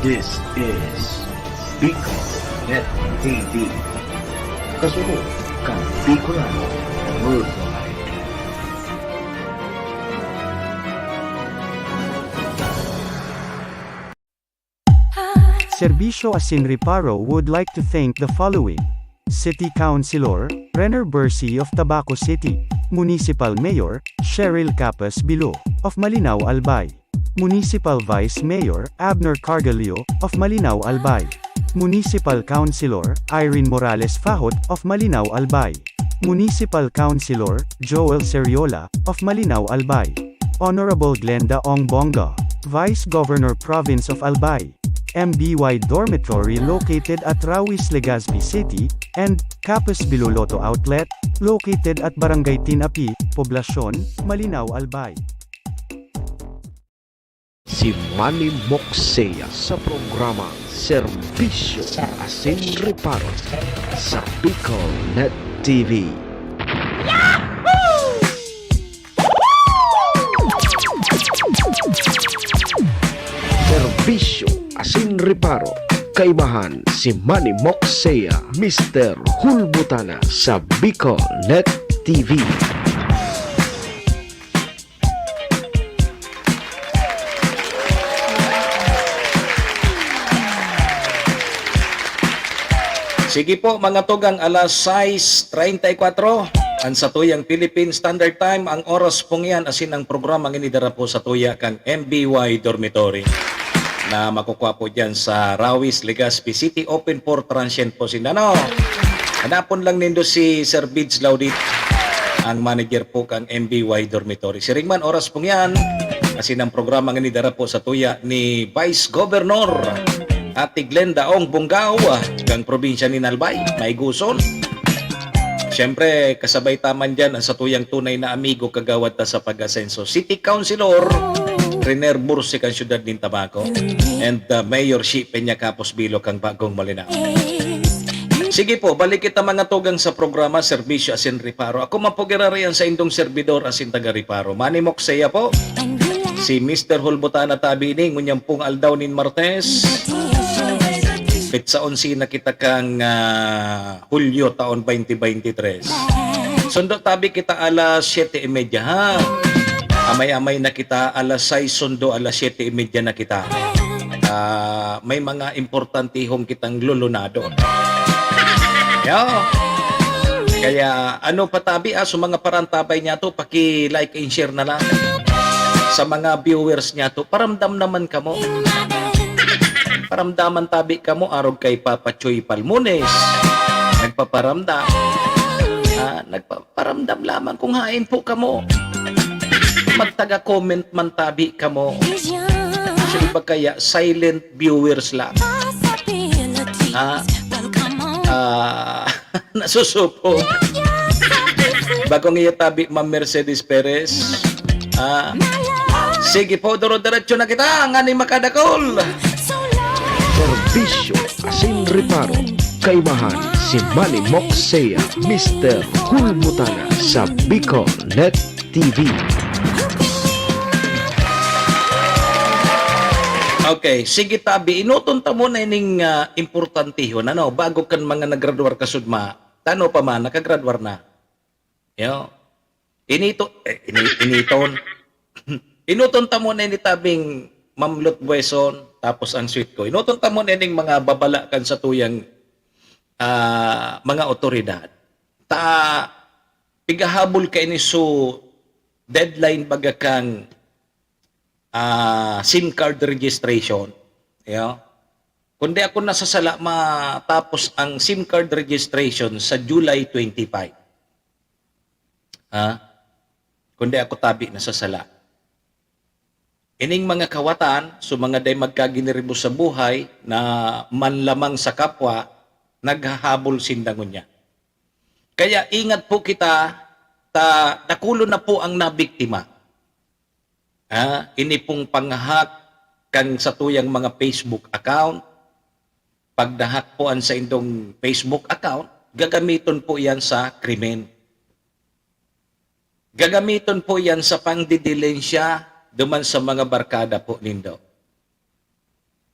This is Bicol Net T V. Kasunod kan Bicolano Worldwide. Serbisyo Asin Reparo would like to thank the following: City Councilor Renner Bercy of Tabaco City, Municipal Mayor Cheryl Capas Bilo of Malinao, Albay, Municipal Vice Mayor Abner Cargallo of Malinao, Albay, Municipal Councilor Irene Morales Fajot of Malinao, Albay, Municipal Councilor Joel Seriola of Malinao, Albay, Honorable Glenda Ong Bonga, Vice Governor, Province of Albay, M B Y Dormitory located at Rawis, Legazpi City, and Capas Bilo Lotto Outlet, located at Barangay Tinapi, Poblacion, Malinao, Albay. Si Manny Moksea sa programang Serbisyo asin Reparo sa Bicol Net T V. Serbisyo asin Reparo, kaibahan si Manny Moksea, Mister Hulbutana sa Bicol Net T V. Sige po, mga tugang, alas sais treinta y cuatro, an satuyang Philippine Standard Time, ang oras pong iyan, asin ang programa ngini dara po satuya kan M B Y Dormitory na makukua po diyan sa Rawis, Legazpi City, open for transient po sinda, no? Hanapon lang nindo si Sir Bids Laudit, ang manager po kan M B Y Dormitory. Siring man, oras pong iyan, asin ang programa ngini dara po satuya ni Vice Governor Ate Glenda Ong Bungao, ah, kang probinsya ni Albay, Maiguson. Siyempre, kasabay ta man diyan ang satuyang tunay na amigo, kagawad ta sa pag-asenso, City Councilor Riner Bursi kang siyudad nin Tabaco, and, uh, Mayor Shi Peña Capos Bilo kang Bagong Malinao. Sige po, balik kita, mga tugang, sa programa Serbisyo asin Reparo. Ako man po giraray an saindong serbidor asin taga Reparo, Manny Moksea po. Si Mister Hulbutana tabi ini, ngunyan pong aldaw nin Martes. Petsa onse na kita kang, ah, Hulyo taon twenty twenty-three. Sundo tabi kita alas siyete y media, ha? Amay-amay na kita, alas sais sundo, alas siyete y media na kita. Ah, may mga importantehon kitang lulunadon. Yo. Kaya, ano pa tabi, ah, sa mga parantabay niyato, paki-like and share na lang. Sa mga viewers niyato, paramdam naman kamo. Paramdaman tabi kamo, arog kay Papa Choy Palmones. Nagpaparamdam. Ah, nagpaparamdam lamang kung hain po kamo. Magtaga-comment man tabi kamo. Sa iba kaya, silent viewers lang. Ah, ah, nasusupog. Bagong iyo tabi, Ma'am Mercedes Perez. Ah, sige po, duro-diretso na kita, nganing makadakol. Serbisyo asin Reparo, kaibahan si Manny Moksea, Mister Hulbutana sa Bicol Net T V. Okay, sige tabi, enoton ta muna ining, ah, importantehon, ano, bago kan mga nagradwar kasudma, tano pa man, nakagradwar na. Yo. Inito-, eh, ini-, initon. Enoton ta muna ini tabing Ma'am Lot Bueson, tapos ang sweet ko. Enoton ta muna ining mga babala kan satuyang, ah, mga awtoridad. Ta, pigahabol kaini so deadline baga kan, ah, SIM card registration. Yo. Kung di ako nasasala, matapos ang SIM card registration sa July twenty-five. Ha? Kung di ako tabi nasasala. Ining mga kawatan, so mga dai magkaginiribo sa buhay na manlamang sa kapwa, naghahabol sinda ngunyan. Kaya ingat po kita, ta dakulon na po ang nabiktima. Ah, ini pong panghack kan satuyang mga Facebook account, pagdahak po an saindong Facebook account, gagamiton po yan sa krimen. Gagamiton po yan sa pangdidilensya duman sa mga barkada po nindo.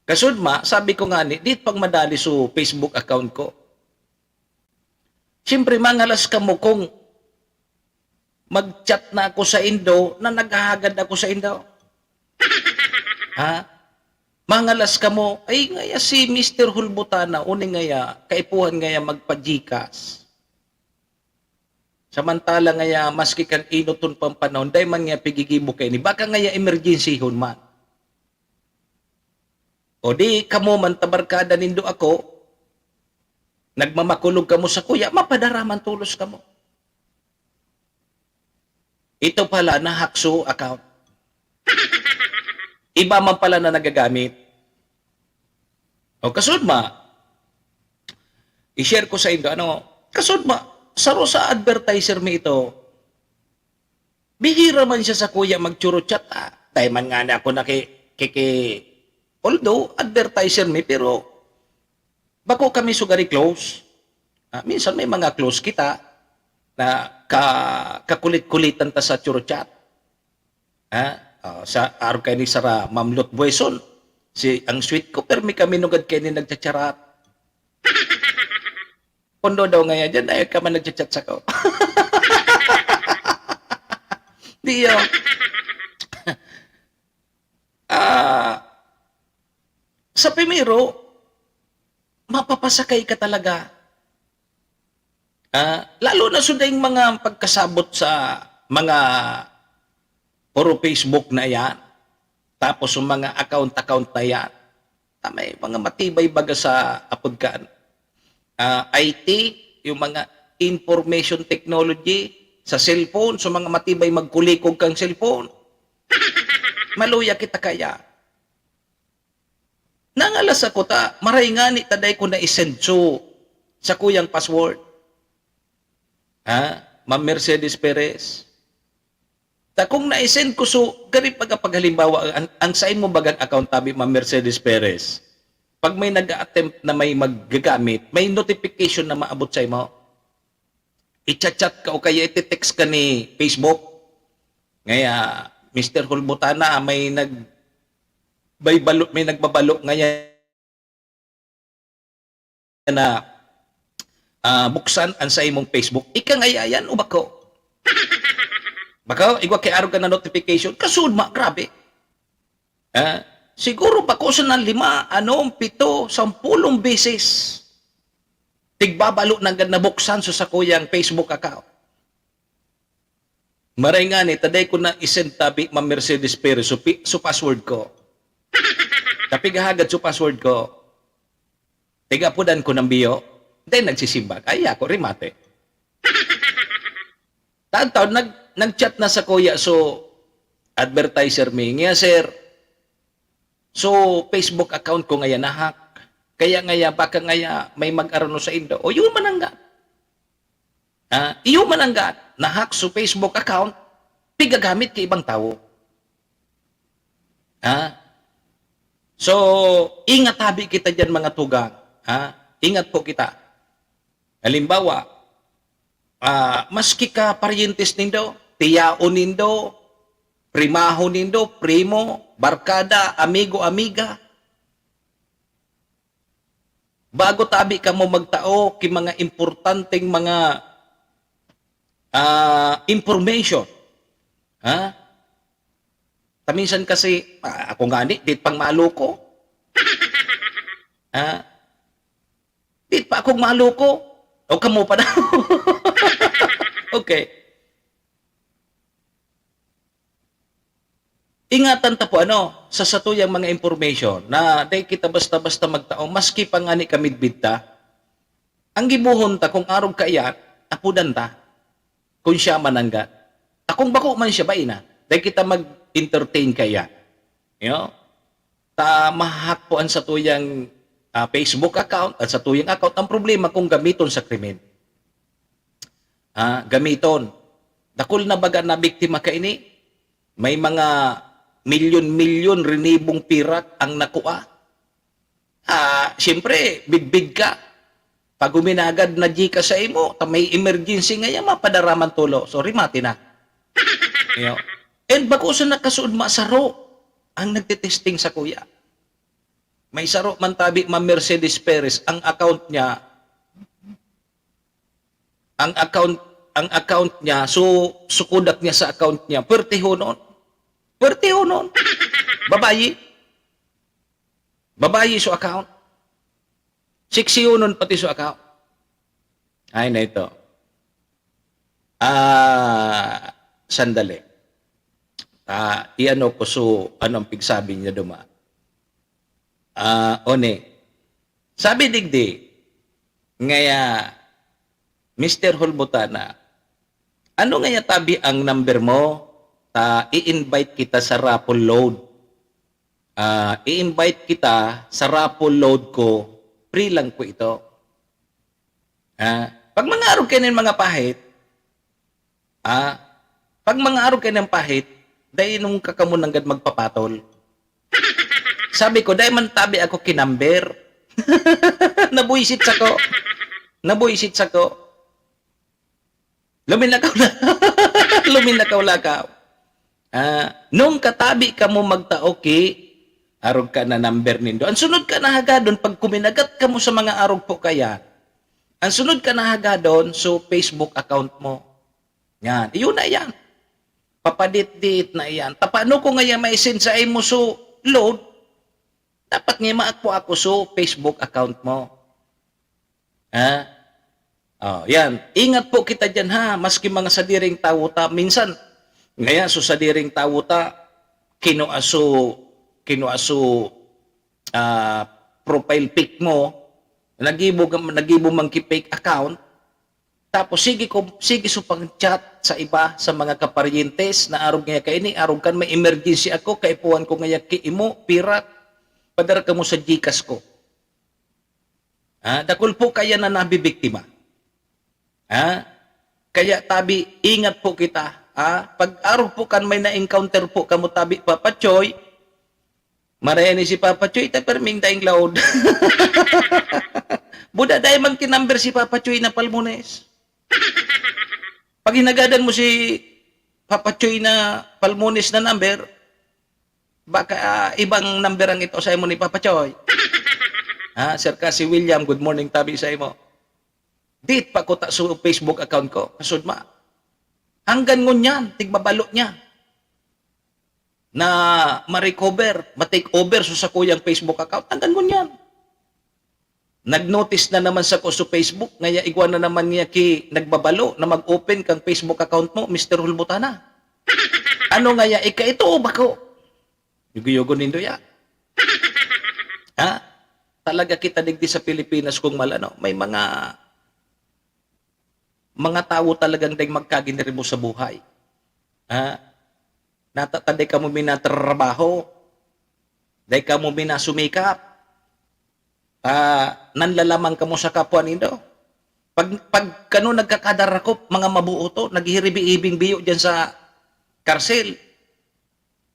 Kasudma, sabi ko ngani, di pang madali so Facebook account ko. Siyempre, mangalas kamo kung mag-chat na ako sa indo na naghahagad ako sa indo. Ha? Mangalas kamo, "Ay, ngaya si Mister Hulbutana, uni ngaya, kaipuhan ngaya magpa-GCash." Samantala ngaya, maski kan enoton pang panahon, dai man ngaya pigigibo kaini. Baka ngaya emergencyhon man. O di, kamo man, ta barkada nindo ako, nagmamakulog kamo sakuya, mapadara man tolos kamo. Ito pala, na-hack so account. Iba man pala na nagagamit. O, kasudma, i-share ko saindo, ano, kasudma, saro sa advertiser mi ito, bihira man siya sakuya magchurochat, ah. Dai man ngani ako naki-, kiki-, although advertiser mi, pero bako kami sugari close. Ah, minsan may mga close kita na ka-, kakulit-kulitan ta sa churchat. Ha? Ah, sa arog kaini sara Ma'am Lot Bueson, si, ang sweet ko, permi kami nugad kaini nagchacharat. Pundo daw ngaya diyan, ayaw ka man nagchat-chat sako. Di yun. Ah, sa primero, mapapasakay ka talaga. Ah, lalo na so daing mga pagkasabot sa mga puro Facebook na yan, tapos yung mga account-account na yan, ah, may mga matibay baga sa apod ka, ah, I T, yung mga information technology, sa cellphone, so mga matibay magkulikog kang cellphone. Maluya kita kaya. Nangalas ako ta, maray ngani ta dai ko na-isend so sakuyang password. Ha? Ma'am Mercedes Perez. Ta kung na-isend ko so, gari pagkapaghalimbawa, ang, ang saimo bagang account tabi, Ma'am Mercedes Perez. Pag may nag-a-attempt na may maggagamit, may notification na maabot sa imo. I-chat-chat ka o kaya i-text ka ni Facebook. Ngaya, Mister Hulbutana, may nag-, may balo-, may nagbabalo ngayon na, ah, buksan ang sa imong Facebook. Ika ngaya yan o bako? Bako, igwa kay arog ka na notification. Kasud ma, grabe. Ah, siguro bako sa na lima, anom, pito, sampulong beses. Tigbabalo nanggad nabuksan sa sakuyang Facebook account. Maray ngani, ta dai ko na-isend tabi, Ma'am Mercedes Perez, so pi-, so password ko. Tapigahagad so password ko. Tigapudan ko ng biyo. Then nagsisimbag. Ay, ako, remate. Tantaw, nag-, nag-chat na sakuya, so, advertiser mi. Ngiya, sir, so, Facebook account ko ngaya na-hack. Kaya ngaya, baka ngaya may mag-arano sa indo. O, yun man ang ga-, ah, iyo man ang ga-, na-hack so Facebook account, pigagamit ki ibang tawo. Ah? So, ingat tabi kita diyan, mga tugang. Ha? Ingat po kita. Halimbawa, ah, maski ka paryentes nindo, tiyaon nindo, primahon nindo, primo, barkada, amigo, amiga, bago tabi kamo magtao ki mga importanteng mga, ah, information, ha? Ta minsan kasi, ah, ako ngani, dit pang maloko. Ha? Dit pa akong maloko. O kamo pa daw. Okay. Ingatan ta po, ano, sa satuyang mga information na dai kita basta-basta magtao, maski pa ngani ka midbid ta. Ang gibohon ta, kung arog kaiyan, apodan ta. Kung siya man nanggad. Ta kung bako man siya, bai na. Dai kita mag-entertain kaiyan. You know? Ta mahahack po ang satuyang, ah, Facebook account at satuyang account. Ang problema kung gamiton sa krimen. Ah, gamiton. Dakul na baga na biktima kaini. May mga milyon-milyon, rinibong pirak ang nakua. Ah, siyempre, bidbid ka. Pag huminagad na GCash sa imo, ta may emergency ngaya, mapadara man tulo. So, remate na. You know? And bako sa nakasuod, masaro ang nagtitesting sakuya. May saro man tabi, Ma'am Mercedes Perez, ang account niya, ang account, ang account niya, so, sukudak niya sa account niya, pwertehonon. Pwertehonon. Babayi. Babayi so account. Seksiyonon pati so account. Ay, na ito. Ah, sandali. Ah, iano ko so, ano ang pigsabi niya duma? Ah, one. Sabi digdi, ngaya, Mister Hulbutana, ano ngaya tabi ang number mo? Ta, i-invite kita sa raffle load. Ah, i-invite kita sa raffle load ko. Free lang po ito. Ah, pag mga arog kayo ng mga pahit, ah, pag mga arog kayo ng pahit, dai nung kakamon nanggad magpapatol. Sabi ko, "Dai man tabi ako kinamber." Nabuisit sako. Nabuisit sako. Luminakaw na. Luminakaw-lakaw. Ah, nung katabi kamo magtao ki, arog ka na number nindo. Ang sunod ka na hagadon, pag kuminagat kamo sa mga arog po kaya, ang sunod ka na hagadon, so Facebook account mo. Yan. Iyon na yan. Papadit-dit na yan. Tapano ko ngaya may send sa imo so load? Dapat nga maakpo ako so Facebook account mo. Ha? Oh, yan. Ingat po kita diyan, ha, maski mga sadiring tawo ta. Minsan, ngaya so sadiring tawo ta, kinua so, kinua so, ah, profile pic mo, nagibo, nagibo man ki fake account, tapos sige ko, sige so pag-chat sa iba, sa mga kaparyentes na arog ngaya kaini, arog kan may emergency ako, kaipuhan ko ngaya ki imo, pira, padara kamo sa GCash ko. Ha? Dakul po kaya na nabibiktima. Ha? Kaya tabi, ingat po kita. Ha? Pag arog po kan may na-encounter po kamo tabi, Papa Choy, maraya ni si Papa Choy, ta perming daing laod. Buda dai man kinumber si Papa Choy na Palmones. Pag hinagadan mo si Papa Choy na Palmones na number, baka, ah, ibang number ang ito sa imo ni Papa Choy. Ha, Sir Cassie William, good morning, tabi sa imo. Dit pa ko ta so Facebook account ko, kasud ma. Hanggang ngunyan, tigbabalo niya na ma-recover, ma-take over so sakuyang Facebook account. Hanggang ngunyan. Nag-notice na naman sako sa Facebook, ngaya igwa na naman niya ki nagbabalo na mag-open kang Facebook account mo, Mister Hulbutana. Ano ngaya, ika ito o bako? Yugo-yugo nindo ya. Ha? Talaga kita digdi sa Pilipinas kung malano, may mga, mga tawo talagang dai magkaginiribo sa buhay. Ha? Natataday kamo minatrabaho, dai kamo minasumikap, ah, nanlalamang kamo sa kapwa nindo. Pag, pag kano nagkakadarakop, mga mabuo to, naghihiribi-ibing biyo diyan sa karsel.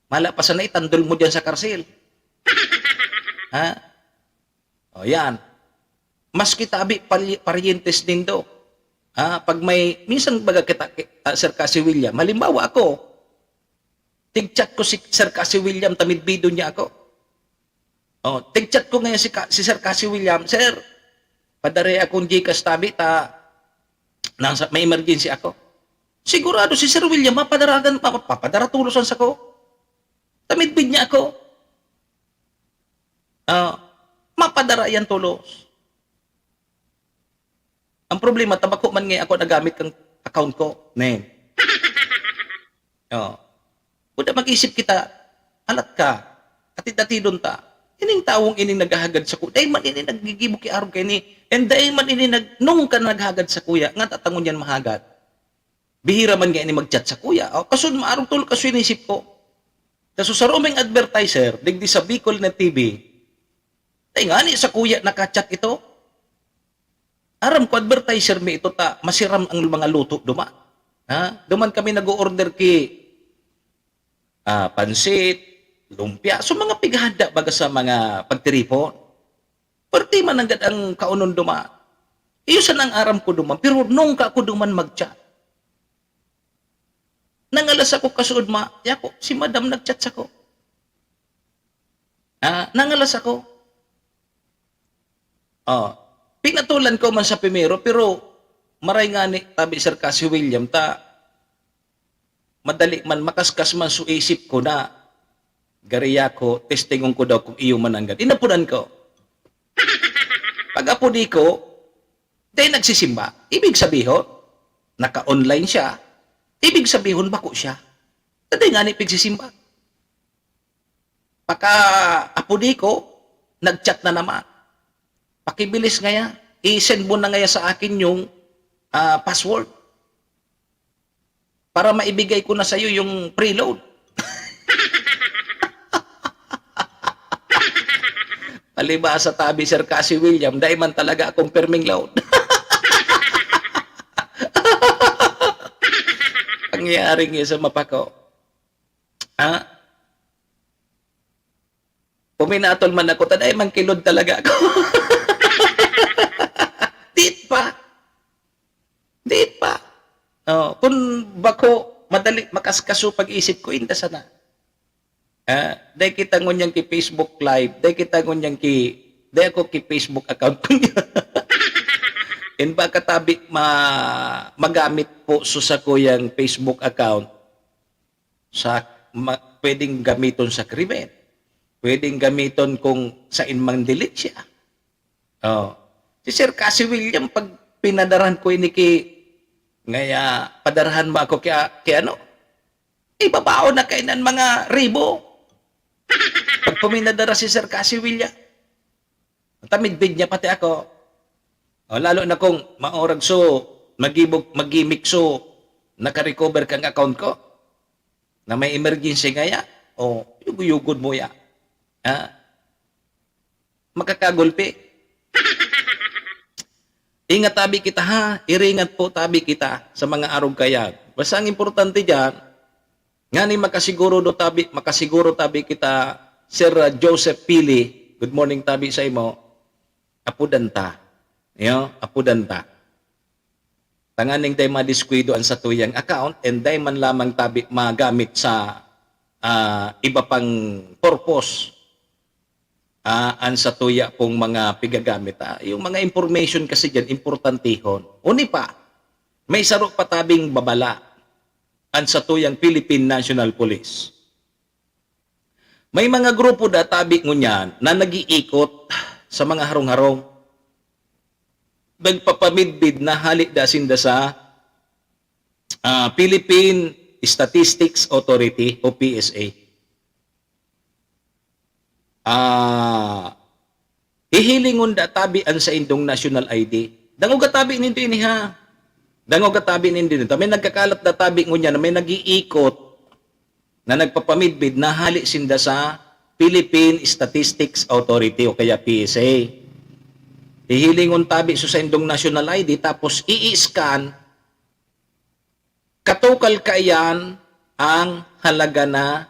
Mala pa sana itandol mo diyan sa karsel. Ha? O, yan. Maski tabi, pali-, paryentes nindo. Ha? Pag may, minsan baga kita, ah, Sir Cassie William, halimbawa ako, tig-chat ko si Sir Cassie William, ta midbidon niya ako. O, tig-chat ko ngayon si Ka-, si Sir Cassie William, "Sir, padara akong GCash tabi ta, nasa, may emergency ako." Sigurado si Sir William, mapadaragan, pa-, papadara tulos an sako. Ta midbid niya ako. Ah, mapadara yan tulos. Ang problema, ta bako man nga ako nagamit kang account ko. Nen. Oh. Kuda mag-isip kita, alat ka, atid-atidon ta. Ining tawong ining naghahagad sako, dai man ini naggigibo ki arog kaini, and dai man ini nag-, nung ka naghagad sakuya, nga tatangon yan mahagad. Bihira man nga ini mag-chat sakuya. O, kasun maarog tol, kasu inisip ko. Ta so sarong advertiser, digdi sa Bicol na T V, dai ngani sakuya naka-chat ito. Aram ko, advertiser mi ito ta masiram ang mga luto duma. Ha? Duman kami nag-o-order ki, ah, pansit, lumpia, so mga pighanda baga sa mga pagtiripon. Perti man nanggad ang kaonon duma. Iyo sana ang aram ko duma, pero nung ka ako duman mag-chat. Nangalas ako kasuod ma, yako, si madam nag-chat sako. Ah, nangalas ako. Oh, pinatulan ko man sa primero, pero maray ngani, tabi, Sir Cassie William, ta madali man, makaskas man so isip ko na gari yako, testingon ko daw kung iyo man nanggad. Inapodan ko. Pag-apodi ko, dai nagsisimba. Ibig sabihon, naka-online siya. Ibig sabihon, bako siya. Ta dai ngani pigsisimba. Pagka-apodi ko, nag-chat na naman. "Pakibilis ngaya, i-send mo na ngaya sa akin yung, ah, password para maibigay ko na sa'yo yung preload." Palibhasa tabi, Sir Cassie William, dai man talaga akong pirming load. Pangyayari nga sa mapako. Ha? Puminatol man ako, taday mangkilod talaga ako. Di pa. Di pa. Oh, kung bako, madali, makaskaso pag-isip ko, inda sana. Ah, dai kita ngunyan ki Facebook Live, dai kita ngunyan ki, dai ako ki Facebook account ko niya. In baka tabi ma-, magamit po sa sakuyang Facebook account sa ma-, pwedeng gamiton sa krimen, pwedeng gamiton kung sain mang delete siya. Oh. Si Sir Cassie William, pag pinadarahan ko ini ki, ngaya, padarahan mo ako ki, ki ano? Ibabaon na kainan mga ribo. Pag puminadara si Sir Cassie William, tamidbid niya pati ako. O, lalo na kung maorag so, magibog, magimik so, nakarecover kang account ko, na may emergency ngaya, o, yuguyugod mo ya. Ha? Makakagulpi. Ingat tabi kita, ha? Iringat po tabi kita sa mga arog kayag. Basta ang importante diyan, ngani makasiguro do tabi, makasiguro tabi kita, Sir Joseph Pili. Good morning tabi sa imo. Apudan ta. Yo, apudan ta. Tanganing dai madiskuido an satuyang account and dai man lamang tabi magamit sa, ah, iba pang purpose, ah, an satuya pong mga pigagamit, ah. Yung mga information kasi diyan, importantehon. Uni pa, may saro pa tabing babala an satuyang Philippine National Police. May mga grupo da tabi ngunyan na nag-iikot sa mga harong-harong. Nagpapamidbid na hali da sinda sa, ah, Philippine Statistics Authority o P S A. Ah, hihilingon da tabi an saindong national I D. Dangog tabi nindo ini, ha? Dangog tabi nindo ini. May nagkakalat da tabi ngunyan na may nag-iikot na nagpapamidbid na hali sinda sa Philippine Statistics Authority o kaya P S A. Hihilingon tabi so saindong national I D, tapos i-scan, katukal kaiyan ang halaga na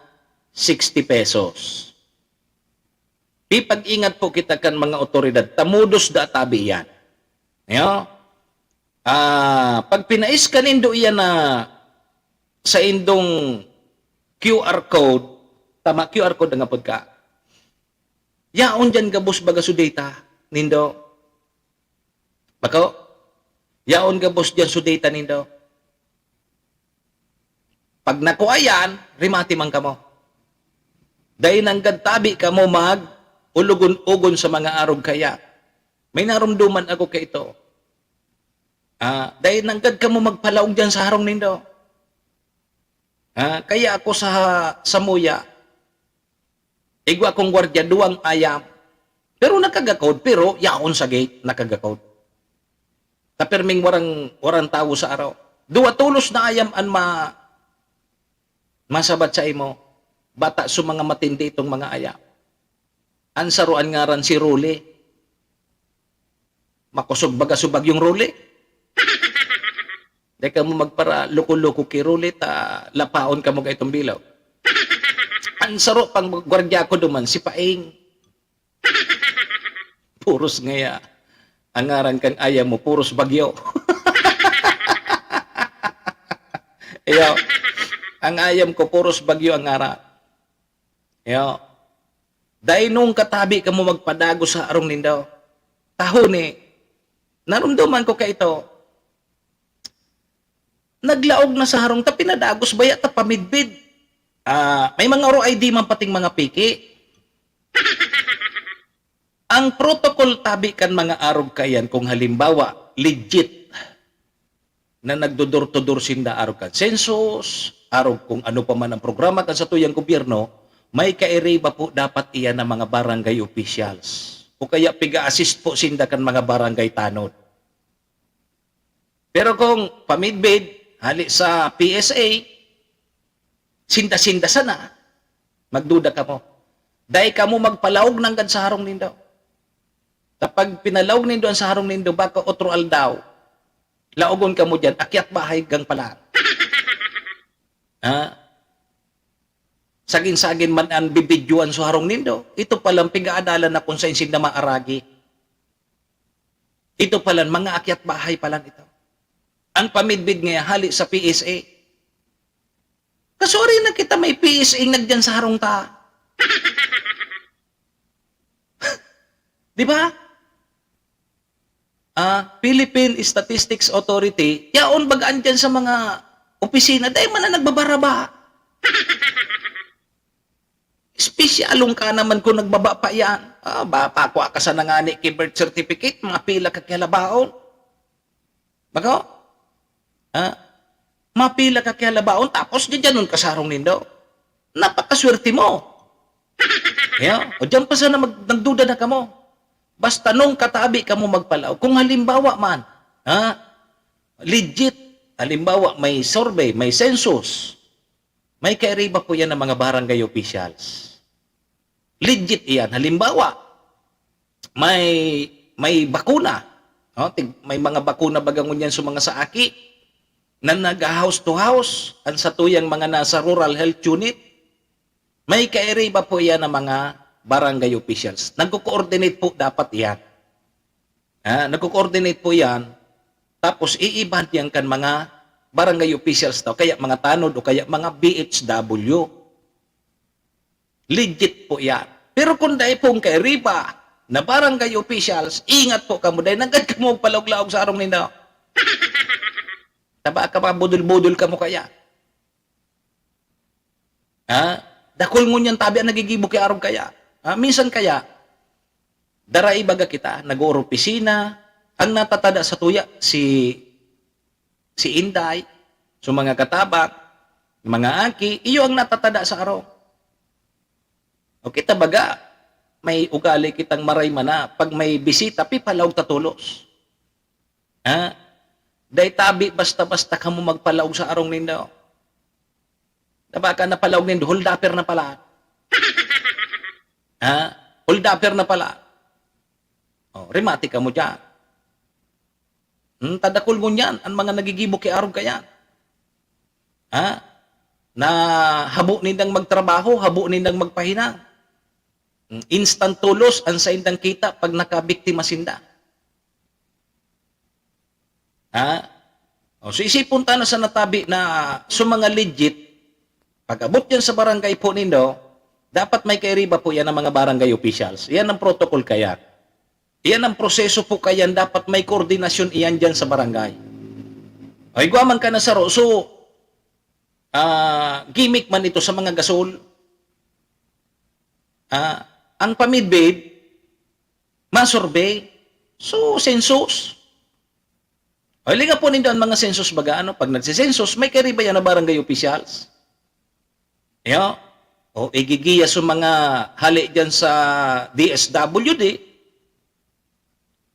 sixty pesos. Ipag-ingat po kita kan mga otoridad, tamudos da tabi iyan. Yo? Ah, pag pinaiskan nindo iyan na saindong Q R code, tama, Q R code ang apod ka. Yaon diyan gabos baga so data nindo. Bako? Yaon gabos diyan so data nindo. Pag nakua yan, rimati man kamo. Dai nanggad tabi kamo mag-ulogon-ugon sa mga arog kaya. May narumduman ako kaito. Ah, dai nanggad kamo magpalaog diyan sa harong nindo. Ah, kaya ako sa, samuya, igwa kong gwardiya, duwang ayam. Pero nakagakod, pero yaon sa gate, nakagakod. Ta pirming warang, warang tawo sa araw. Duwa tolos na ayam an ma-, masabat sa imo. Bata so mga matindi itong mga ayam. An saro an ngaran si Rolly. Makosog baga so bagyong Rolly. Dai kamo magpara loko-loko ki Rolly ta lapaon kamo kaitong bilog. An saro pang gwardiya ko duman, si Paing. Puros ngaya. Ang ngaran kan ayam mo, puros bagyo. Iyo. Ang ayam ko, puros bagyo ang ngaran. Iyo. Dai nung katabi kamo magpadagos sa harong nindo. Tahoni, narumduman ko kaito. Naglaog na sa harong ta pinadagos, baya ta pamidbid. Ah, may mga oro I D man pating mga piki. Ang protocol tabi kan mga arog kaiyan, kung halimbawa, legit na nagdo-door to door sinda, arog kan census, arog kung ano pa man ang programa kan satuyang gobyerno, may kairiba po dapat iyan ng mga barangay officials. O kaya piga-assist po sinda kan mga barangay tanod. Pero kung pamidbid, hali sa P S A, sinda-sinda sana, magduda kamo. Dai kamo magpalaog nanggad sa harong nindo. Kapag pinalaog nindo an sa harong nindo, baka otro aldaw, laogon kamo diyan, akyat bahay gang palan. Ha? Sagin-sagin man an bibidyoan sa harong nindo. Ito palan pigaadalan na kun saen sinda maaragi. Ito palan, mga akyat bahay palan ito. An pamidbid ngaya hali sa P S A. Kasuri na kita may P S A nagyan sa harong ta. Di ba? Ah, Philippine Statistics Authority, yaon baga andyan sa mga opisina, dai man na nagbabaraba. Espesyalong ka naman kung nagbaba pa yan. Ah, ba, pakwa ka sana ngani ki birth certificate, mga pila ka kihalabaon. Bako? Ha? Mapila ka kihalabaon, tapos didyanon ka sa harong nindo. Napakaswerte mo. Yeah? O diyan pa sana mag-, nagduda na kamo. Basta nung katabi kamo magpalaog, kung halimbawa man, ha? Legit, halimbawa may survey, may census, may kairiba po yan ng mga barangay officials. Legit iyan. Halimbawa, may, may bakuna. No? Tig-, may mga bakuna baga ngunyan sa mga saaki na nag-house to house, ang satuyang mga nasa rural health unit. May kairiba po iyan ng mga barangay officials. Nagko-coordinate po dapat iyan. Ah, nagko-coordinate po iyan. Tapos iibahan iyan kan mga barangay officials daw, kaya mga tanod o kaya mga B H W. Legit po iyan. Pero kung dai pong kairiba na barangay officials, ingat po kamo, dai nanggad kamo magpalaog-laog sa harong nindo. Taba ka, mga budol-budol kamo kaya. Ha? Dakul ngunyan tabi ang nagigibo ki arog kaya. Ha? Minsan kaya, darai baga kita, nag-ooropisina, ang natatada sa tuya, si, si Inday, so mga katabang, mga aki, iyo ang natatada sa arog. O kita baga, may ugali kitang maray man na, pag may bisita, pipalaog ta tolos. Ha? Dai tabi basta-basta kamo magpalaog sa arong nindo. Taba ka, napalaog nindo, holdupper na pala. Ha? Holdupper na pala. Oh, remate kamo diyan. Hmm, tadakul ngunyan an mga nagigibo ki arog kaiyan. Ha? Na habo nindang magtrabaho, habo nindang magpahinang. Hmm, instant tolos an saindang kita pag nakabiktima sinda. Ha? O, so isipon ta na sa natabi na sa mga legit, pag-abot yan sa barangay po nindo, dapat may kairiba po yan ang mga barangay officials. Yan ang protocol kaya. Yan ang proseso po kaya, dapat may koordinasyon iyan dyan sa barangay. O, igwa man ka na saro. So, ah, gimmick man ito sa mga gasol. Ah, ang pamidbid, masurvey. So, census. O, hilinga po nindo ang mga census baga, ano? Pag nagsisensus, may kairiba yan na barangay officials. Yo? O, igigiya sa mga hali dyan sa D S W D,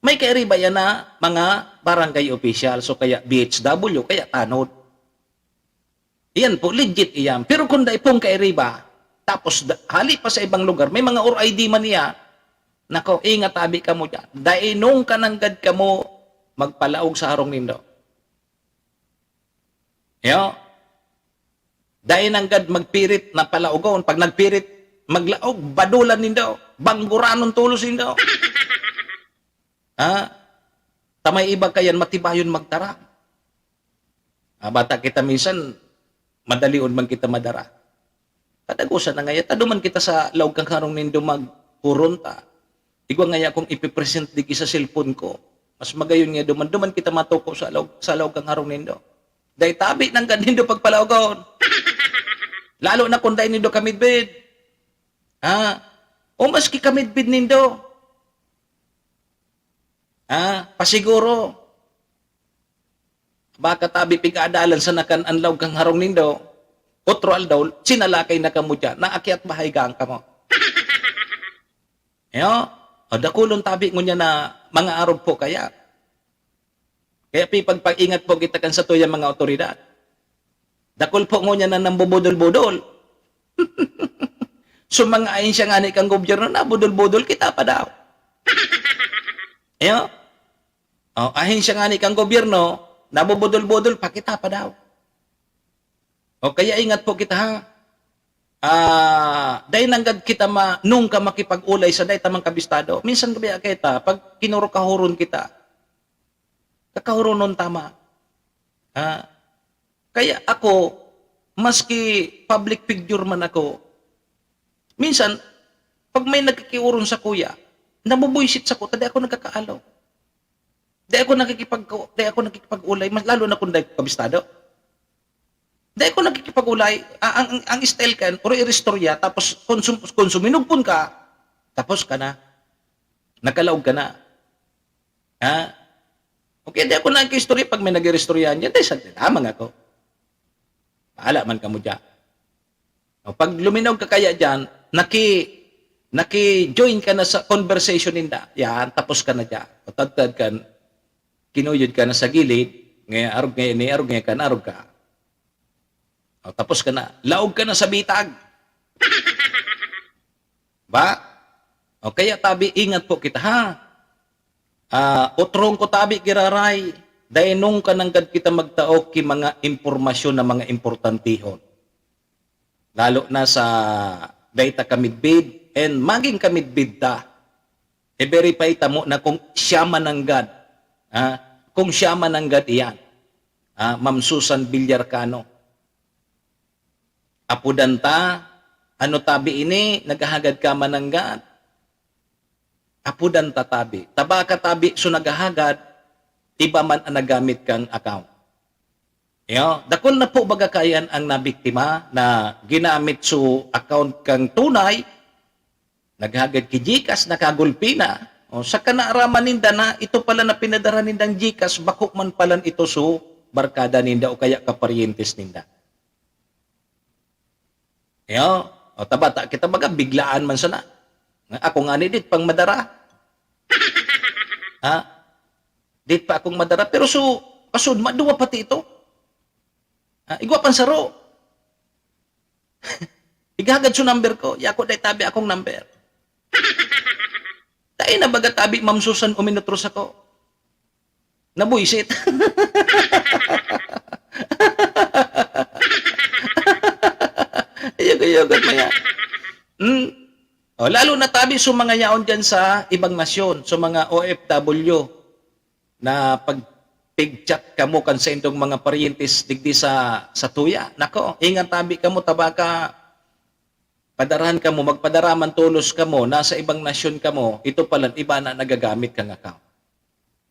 may kairiba yan na mga barangay officials o kaya B H W, kaya tanod. Iyan po, legit iyan. Pero kung dai pong kairiba, tapos da-, hali pa sa ibang lugar, may mga R I D man niya, nako, ingat abi kamo diyan. Dai nung kananggad kamo magpalaog sa harong nindo. Yo? Dai nanggad magpirit na palaogon. Pag nagpirit, maglaog, badulan nindo. Bangguranon tolos nindo. Ha? Ta may iba kayan matibayon magtara. Ah, bata kita minsan, madalion man kita madara. Kadagosan na ngaya, ta duman kita sa laog kan harong nindo maghuron ta. Igwa ngaya kung ipipresent digdi sa cellphone ko, mas magayon nga duman, duman kita matuko sa laog, sa laog kan harong nindo. Dai tabi nanggad nindo pagpalaogon. Lalo na kung dai nindo kamidbid. Ha? O maski kamidbid nindo. Ha? Pasiguro. Baka tabi pig-aadalan sana kan an laog kan harong nindo, otro aldaw, sinalakay na kamo diyan, naakyat bahay gang kamo. Yo? O, dakulon tabi ngunyan na mga arog po kaya. Kaya pipagpaingat po kita kan satuyang mga awtoridad. Dakul po ngunyan na nambubudol-budol. So, mga ahensya ngani kan gobyerno, nabudol-budol, kita pa daw. Yo? O, ahensya ngani kan gobyerno, nabubudol-budol pa, kita pa daw. O, kaya ingat po kita, ha? Ah, dai nanggad kita ma-, nung ka makipag-olay sa dai ta man kabistado. Minsan gabi kita, pag kinurukahuron kita, kakahuronon ta man. Ah, kaya ako, maski public figure man ako, minsan, pag may nagkikiuron sa kuya, nabubwisit sa kuta, di ako nagkakaalo. Di ako nakikipag-, di ako nakikipag-olay, mas lalo na kung dai ko kabistado. Di ako nakikipag-olay. A-, ang, ang, ang style kan, puro iristorya, tapos kung sum-, kung suminugpon ka, tapos ka na. Nakalaog ka na. Ha? Okay, di ako nakikistorya pag may nag-iristoryahan dyan. Dahil sa lamang ako. Bahala man kamo dyan. O, pag luminaw ka kaya dyan, naki-, naki-join ka na sa conversation ninda. Yan, tapos ka na dyan. O, tadtad kan, kinuyod ka na sa gilid, ngayon arog ngayon, ni arog ngayon kan, arog ka. O, tapos ka na. Laog ka na sa bitag. Ba? O kaya tabi, ingat po kita, ha? Ah, otrong ko tabi, giraray. Dainong ka nanggad kita magtao ki mga impormasyon na mga importantihon. Lalo na sa dai ta kamidbid, and maging kamidbid ta. I-verify ta mo na kung siya mananggad. Ha? Kung siya mananggad iyan. Ha? Ma'am Susan Villarcano. Apodan ta, ano tabi ini, naghahagad ka mananggad? Apodan ta tabi. Taba ka tabi, so naghahagad, iba man ang nagamit kang account. Yo, dakul na po baga kayan ang nabiktima na ginamit so account kang tunay, naghagad ki GCash, nakagulpi na. O, sa kanaraman ninda na ito pala na pinadara nindang GCash, bako man palan ito so barkada ninda o kaya kaparyentes ninda. Yo, o, tabata kita baga, biglaan man sana. Nga, ako ngani, dit pang madara. Ha? Dit pa akong madara, pero so, kasud, maduwa pati ito. Ha? Igwa pang saro. Igahagad so number ko, yako dai tabi akong number. Dai na baga tabi, Ma'am Susan, uminutros ako. Nabuisit. Ayog-ayog at maya. Hmm. O, lalo na tabi sa mga yaon dyan sa ibang nasyon, sa mga O F W, na pag pig-chat kamo kan saindong mga paryentes digdi sa, sa tuya. Nako, ingat tabi kamo, tabaka padarahan kamo, magpadara man tolos kamo, nasa ibang nasyon kamo, ito palan iba na nagagamit kang account.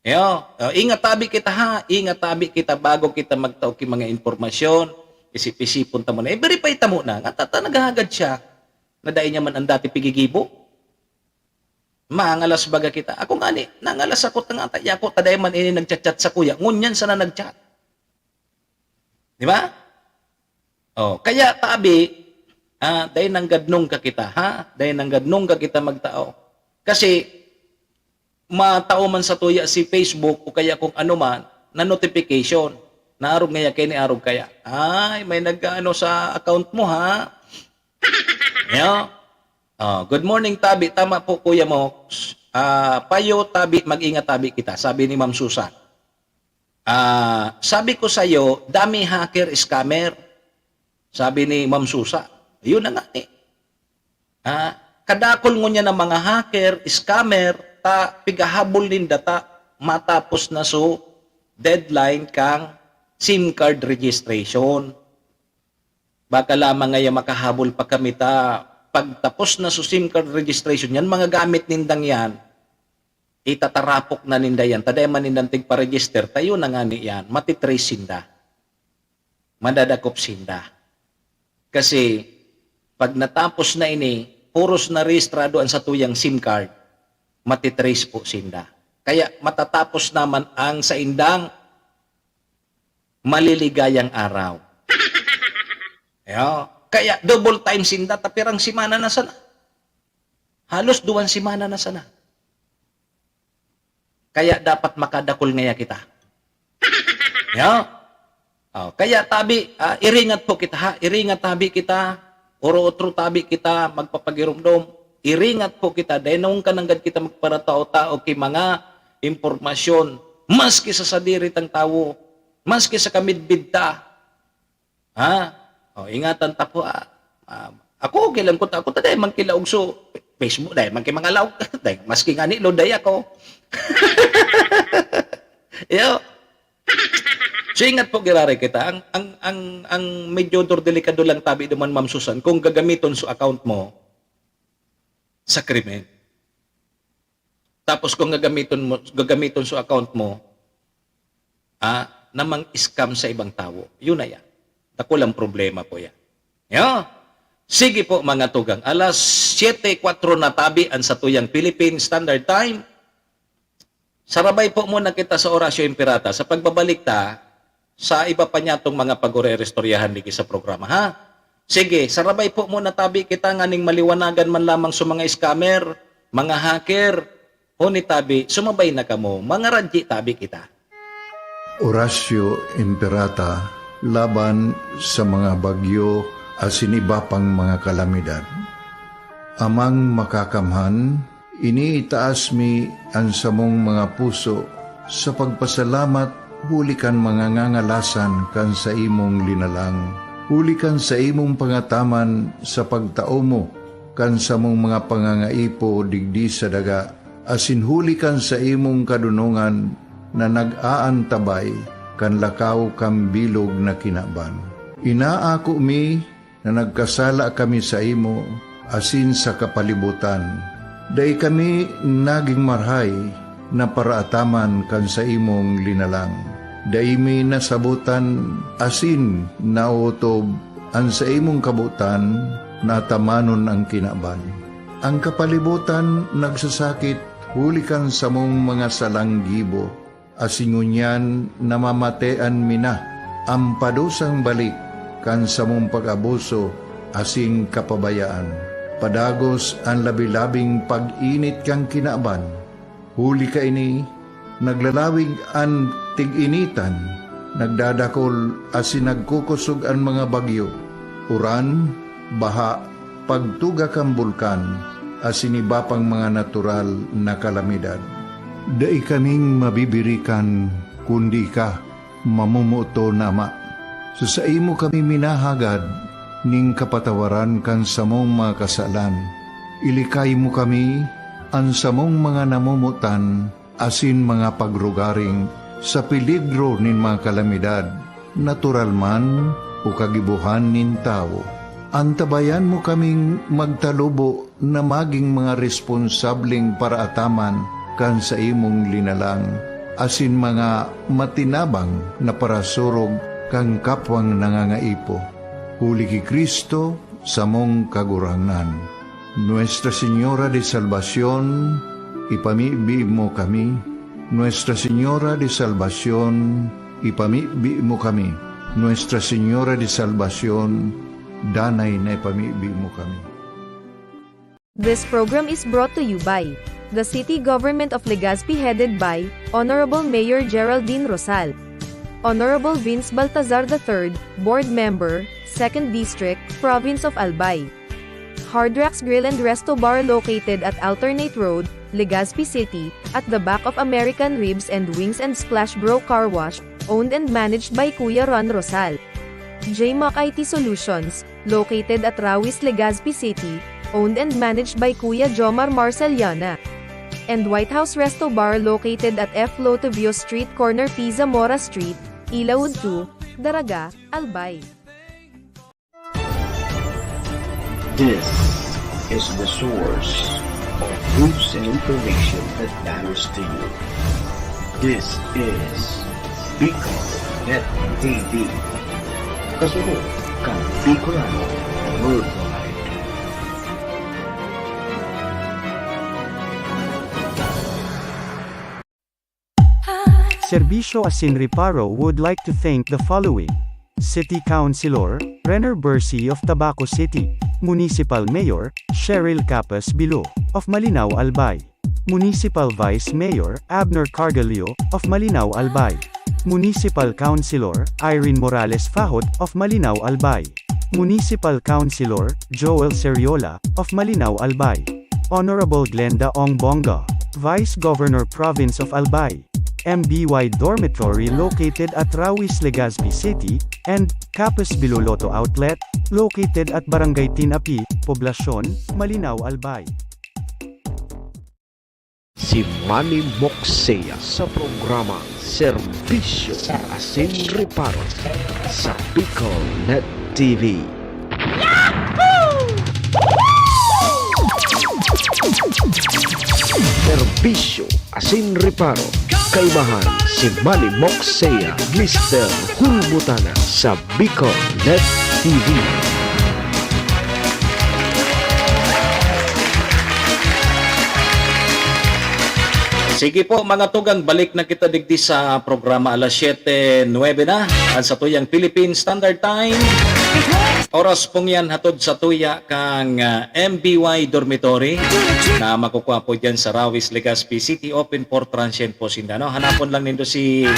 Yo, o, ingat tabi kita ha, ingat tabi kita bago kita magtao ki mga impormasyon, isip-isipon ta muna, i-verify ta muna, nga tata naghahagad siya, na dai niya man ang dati pigigibo. Mangalas baga kita. Ako ngani, nangalas ako ta ngata, yako ta dai man ini nagchat-chat sa kuya, ngunyan sana nagchat. Di ba? O, kaya tabi, ah, dai nanggadnong ka kita, ha? Dai nanggadnong ka kita magtao. Kasi, matao man sa tuya si Facebook o kaya kung ano man, na notification, na arog ngaya kaya ni arog kaya. Ay, may nag-ano sa account mo, ha? Yo. O, good morning, tabi. Tama po, Kuya Mox. Ah, payo, tabi, mag-ingat, tabi kita, sabi ni Ma'am Susan. Ah, sabi ko sa'yo, dami hacker, scammer. Sabi ni Ma'am Susa. Yun na nga eh. Ah, kadakol ngunyan ng mga hacker, scammer, ta pigahabol ninda ta matapos na so deadline kang SIM card registration. Baka lamang ngaya makahabol pa kami ta pagtapos na so SIM card registration, yan mga gamit nindang yan, itatarapok na ninda yan. Ta dai man nindang tigpa-register, tayo na ngani yan, matitrace sinda. Madadakop sinda. Kasi, pag natapos na ini, puros na rehistrado ang satuyang SIM card, matitrace po sinda. Kaya matatapos naman ang saindang maliligayang araw. Yo. Kaya double time sinda, tapirang semana na sana. Halos duwang semana na sana. Kaya dapat makadakol ngaya kita. Yo. O, kaya tabi, ah, iringat po kita, ha? Iringat tabi kita, oro-otro tabi kita, magpapagiromdom. Iringat po kita, dai nung ka nanggad kita magparatao-tao ki mga impormasyon, maski sa sadiri tang tawo, maski sa kamidbid ta. Ha? O, ingatan ta po, ah. Ah, Ako, okay lang ko, ako ta dai man kilaog so Facebook, dai man kay mga laog, dai, maski ngani, Lord, dai ako. Yo. So, ingat po, giraray kita. Ang, ang, ang, ang medyo dur-, delikado lang tabi duman, Ma'am Susan, kung gagamiton so account mo sa krimen. Tapos kung gagamiton mo, gagamiton so account mo, ah, na mang-scam sa ibang tawo. Yun na yan. Dakulang problema po yan. Yo? Sige po, mga tugang. Alas siyete kwatro na tabi ang satuyang Philippine Standard Time. Sarabay po muna kita sa Orasyo Imperata. Sa pagbabalik ta, sa iba pa niyatong mga pag-ore-restoryahan diki sa programa, ha? Sige, sarabay po muna tabi kita nganing maliwanagan man lamang sa mga scammer, mga hacker, huni tabi, sumabay na kamo, mga radyi tabi kita. Orasyo Imperata laban sa mga bagyo asin iba pang mga kalamidad. Amang Makakamhan, iniitaas mi an samong mga puso sa pagpasalamat huli kan mga ngangalasan kan saimong linalang, huli kan saimong pangataman sa pagtao mo kan samong mga pangangaipo digdi sa daga, asin huli kan saimong kadonongan na nag-aantabay kan lakaw kan bilog na kinaban. Inaako mi na nagkasala kami saimo asin sa kapalibotan. Dai kami nagin marahay na paraataman kan saimong linalang. Dai mi nasabotan asin naotob an saimong kabotan na atamanon an kinaban. An kapalibotan nagsasakit huli kan samong mga salang gibo, asin ngunyan namamatean mi na an padusang balik kan samong pag-abuso asin kapabayaan. Padagos an labi-labing pag-init kan kinaban. Huli kaini, naglalawig an tig-initan, nagdadakol asin nagkukosog an mga bagyo, uran, baha, pagtuga kan bulkan, asin iba pang mga natural na kalamidad. Dai kaming mabibirikan, kundi ika, mamomoton na Ama. Sa saimo kami minahagad nin kapatawaran kan samong mga kasalan. Ilikay mo kami, an samong mga namomotan, asin mga pagrugaring sa peligro nin mga kalamidad, natural man o kagibohan nin tawo. Antabayan mo kaming magtalubo na magin mga responsableng paraataman kan saimong linalang, asin mga matinabang na parasurog kan kapwang nangangaipo. Huli ki Cristo, samong Kagurangnan. Nuestra Señora de Salvacion, ipamibi mo kami. Nuestra Señora de Salvacion, ipamibi mo kami. Nuestra Señora de Salvacion, danay na ipamibi mo kami. This program is brought to you by the City Government of Legazpi, headed by Honorable Mayor Geraldine Rosal. Honorable Vince Baltazar the third, Board Member, Second District, Province of Albay. Hard Rocks Grill and Resto Bar, located at Alternate Road, Legazpi City, at the back of American Ribs and Wings and Splash Bro Car Wash, owned and managed by Kuya Ron Rosal. J Mac I T Solutions, located at Rawis, Legazpi City, owned and managed by Kuya Jomar Marceliana. And White House Resto Bar, located at F Lotovio Street, corner P Zamora Street, Ilaud two, Daraga, Albay. This is the source of news and information that matters to you. This is Bicol Net T V. Kasunod kan Bicolano Worldwide. Serbisyo asin Reparo would like to thank the following: City Councilor Renner Bercy of Tabaco City, Municipal Mayor Cheryl Capas Bilo of Malinao, Albay, Municipal Vice Mayor Abner Cargallo of Malinao, Albay, Municipal Councilor Irene Morales Fajot of Malinao, Albay, Municipal Councilor Joel Seriola of Malinao, Albay, Honorable Glenda Ong Bonga, Vice Governor, Province of Albay, M B Y Dormitory located at Rawis, Legazpi City, and Capas Biloloto Outlet, located at Barangay Tinapi, Poblacion, Malinao, Albay. Si Manny Moksea sa programa Serbisyo asin Reparo sa Bicol Net T V. Serbisyo asin Reparo, kaibahan si Manny Moksea, Mister Hulbutana sa Bicol Net T V. Sige po, mga tugang, balik na kita digdi sa programa. Alas siyete nuebe na, ang satuyang Philippine Standard Time. Oras pong yan hatod sa tuya kang, ah, M B Y Dormitory na makukuha po dyan sa Rawis, Legazpi City. Open for transient po sinda, no? Hanapon lang nindo si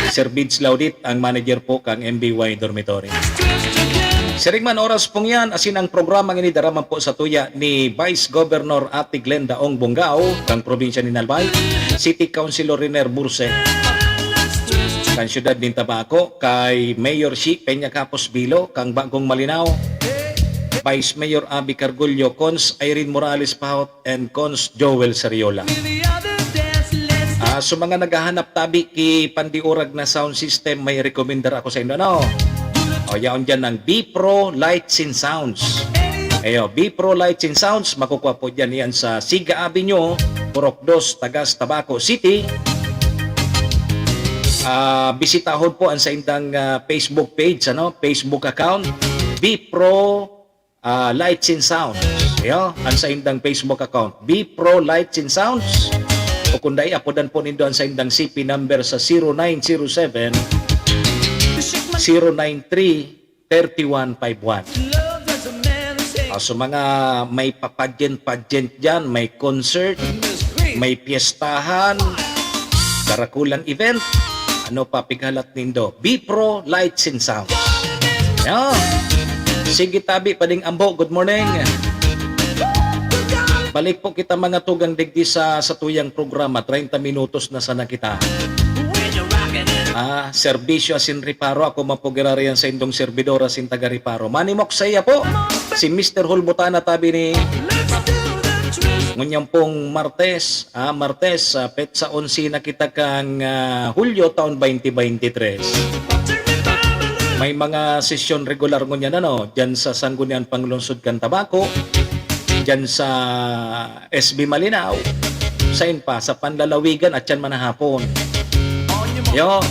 Sir Bids Laudit, ang manager po kang M B Y Dormitory. Siring man, oras pong yan, asin ang programang ini dara man po sa tuya ni Vice Governor Ate Glenda Ong Bongao, kang probinsya ni Albay, City Councilor Riner Burse, kan syudad nin Tabaco, kay Mayor Shi Peña Capos Bilo, kang Bagong Malinao, Vice Mayor Abby Cargullo, Cons Irene Morales Paut, and Cons Joel Sariola. Ah, so, mga naghahanap tabi ki pandiurag na sound system, may rekomendar ako sa inyo, no? O, yaon dyan ang B Pro Lights and Sounds. Ayo, B Pro Lights and Sounds, makukuha po dyan yan sa Siga Avenue, Purok dos, Tagas, Tabaco City. Ah, bisitahon po ang saindang, ah, Facebook page, ano? Facebook account, B Pro ah, Lights and Sounds. Iyo, ang saindang Facebook account, B Pro Lights and Sounds. O kung dai, apodan po nindo ang saindang C P number sa zero nine zero seven, zero nine three, thirty one five one. Ah, so, mga may pa-pageant-pageant dyan, may concert, may piyestahan, karakulang event, ano pa pighalat nindo? B Pro Lights and Sounds. Yan. Sige, tabi, Pading Ambo, good morning. Balik po kita, mga tugang, digdi sa satuyang programa. Treinta minutos na sana kita. Ah, serbisyo asin reparo. Ako man po giraray an saindong servidor asin taga-reparo. Manny Moksea po. Si Mister Hulbutana, tabi ni ngunyan pong Martes. Ah, Martes, ah, petsa onse na kita kan, ah, Hulyo taon twenty twenty-three. May mga sesyon regular ngunyan, ano, dyan sa Sangguniang Panglungsod kan Tabaco, dyan sa S B Malinao, sain pa, sa panlalawigan at yan manahapon. Yo.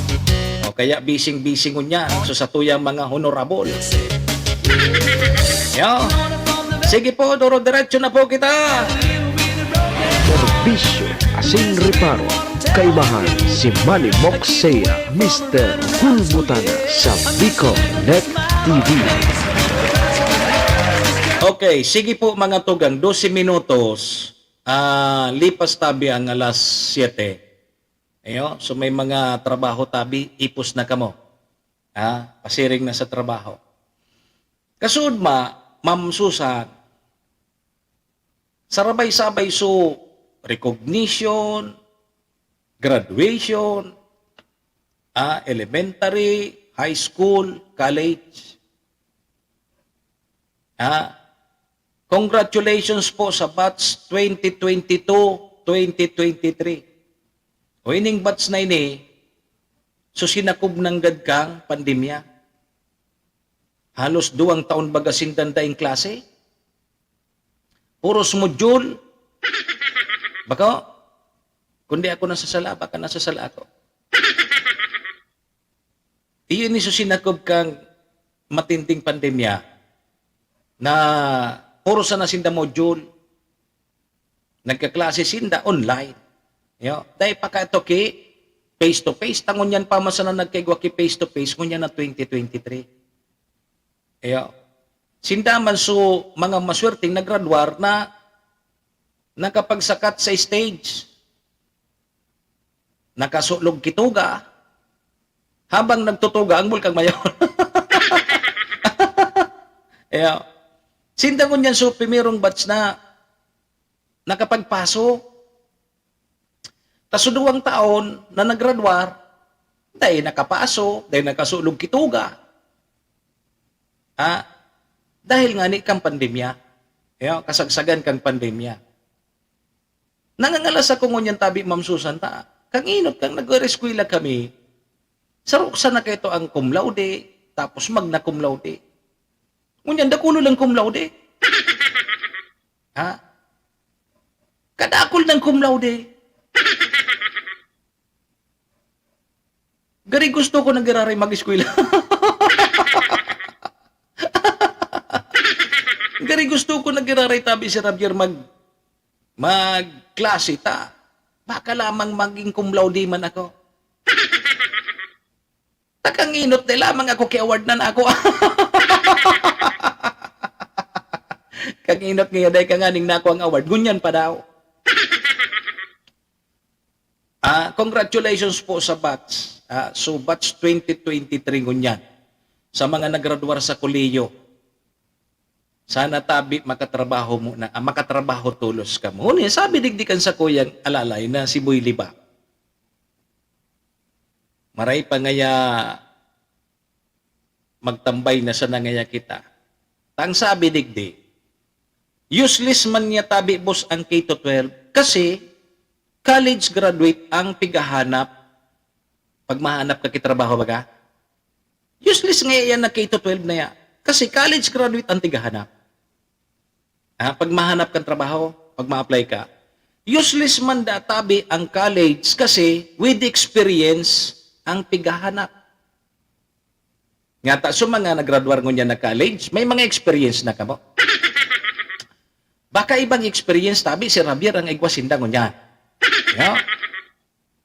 O kaya bising-bising ngunyan. So, sa tuyang mga honorable. Yo. Sige po, duro-diretso na po kita. Serbisyo asin reparo. Kaibahan si Manny Moksea, Mister Hulbutana sa Bicol Net T V. Okay, sige po, mga tugang, dose minutos, ah, lipas tabi ang alas siyete. Ayo, so may mga trabaho tabi, ipos na kamo. Ah, pasiring na sa trabaho. Kasuodma, Ma'am Susan, sarabay-sabay so recognition, graduation, ah, elementary, high school, college. Ah, congratulations po sa batch twenty twenty-two, twenty twenty-three. O, ining batch na ini, so, sinakob nanggad kang pandemya. Halos duwang taon baga sinda daing klase. Puros module. Bako? Kundi ako nasasala, baka nasasala ako. Iyo ini so sinakob kang matinding pandemya na puro sana sinda module. Nagkaklase sinda online. Yo, dai pa kato ki face to face. Ta ngunyan pa man sana nagkaigwa ki face to face, ngunyan na twenty twenty-three. Iyo. Sinda man so mga maswerteng nagradwar na nakapagsakat sa stage. Nakasulog ki tuga. Habang nagtutuga ang Bulkang Mayor. Iyo. Sinda ngunyan so primerong batch na nakapagpaso. Ta su duwang taon na nagradwar, dai nakapaso, dai nakasulog ki tuga. Ha? Dahil ngani kan pandemya. Yo, kasagsagan kan pandemya. Nangangalas ako ngunyan tabi, Ma'am Susan, ta, kang inot kang nag-eskwela kami, saro sana kaito ang cum laude, tapos magna cum laude. Ngunyan, dakulo lang cum laude. Ha? Kadakul ng cum laude. Gari gusto ko na giraray mag-eskwela. Gari gusto ko na giraray tabi si Javier mag, magklase ta. Baka lamang maging cum laude man ako. Takanginot na lamang ako ki award na nako. Kanginot nga yaday ka nganing nako ang award. Ngunyan pa daw. Ah, congratulations po sa batch. Ah, so batch twenty twenty-three ngunyan. Sa mga nagradwar sa kolehiyo. Sana tabi makatrabaho mo na, ah, makatrabaho tolos ka mo. Huni, sabi digdi kan sakuyang alalay na si Boy Liba. Maray pa ngaya magtambay na sana ngaya kita. Tang sabi digdi, useless man niya tabi, boss, ang K to twelve kasi college graduate ang pigahanap pag mahanap ka ki trabaho, baga? Useless ngaya yan na K to twelve na yan. Kasi college graduate ang tigahanap. Ah, pag mahanap kang trabaho, pag ma-apply ka, useless man da tabi ang college kasi with experience ang pigahanap. Nga ta, so mga nagradwar ngunyan na college, may mga experience na kamo. Baka ibang experience, tabi si Javier ang igwa sinda ngunyan. No?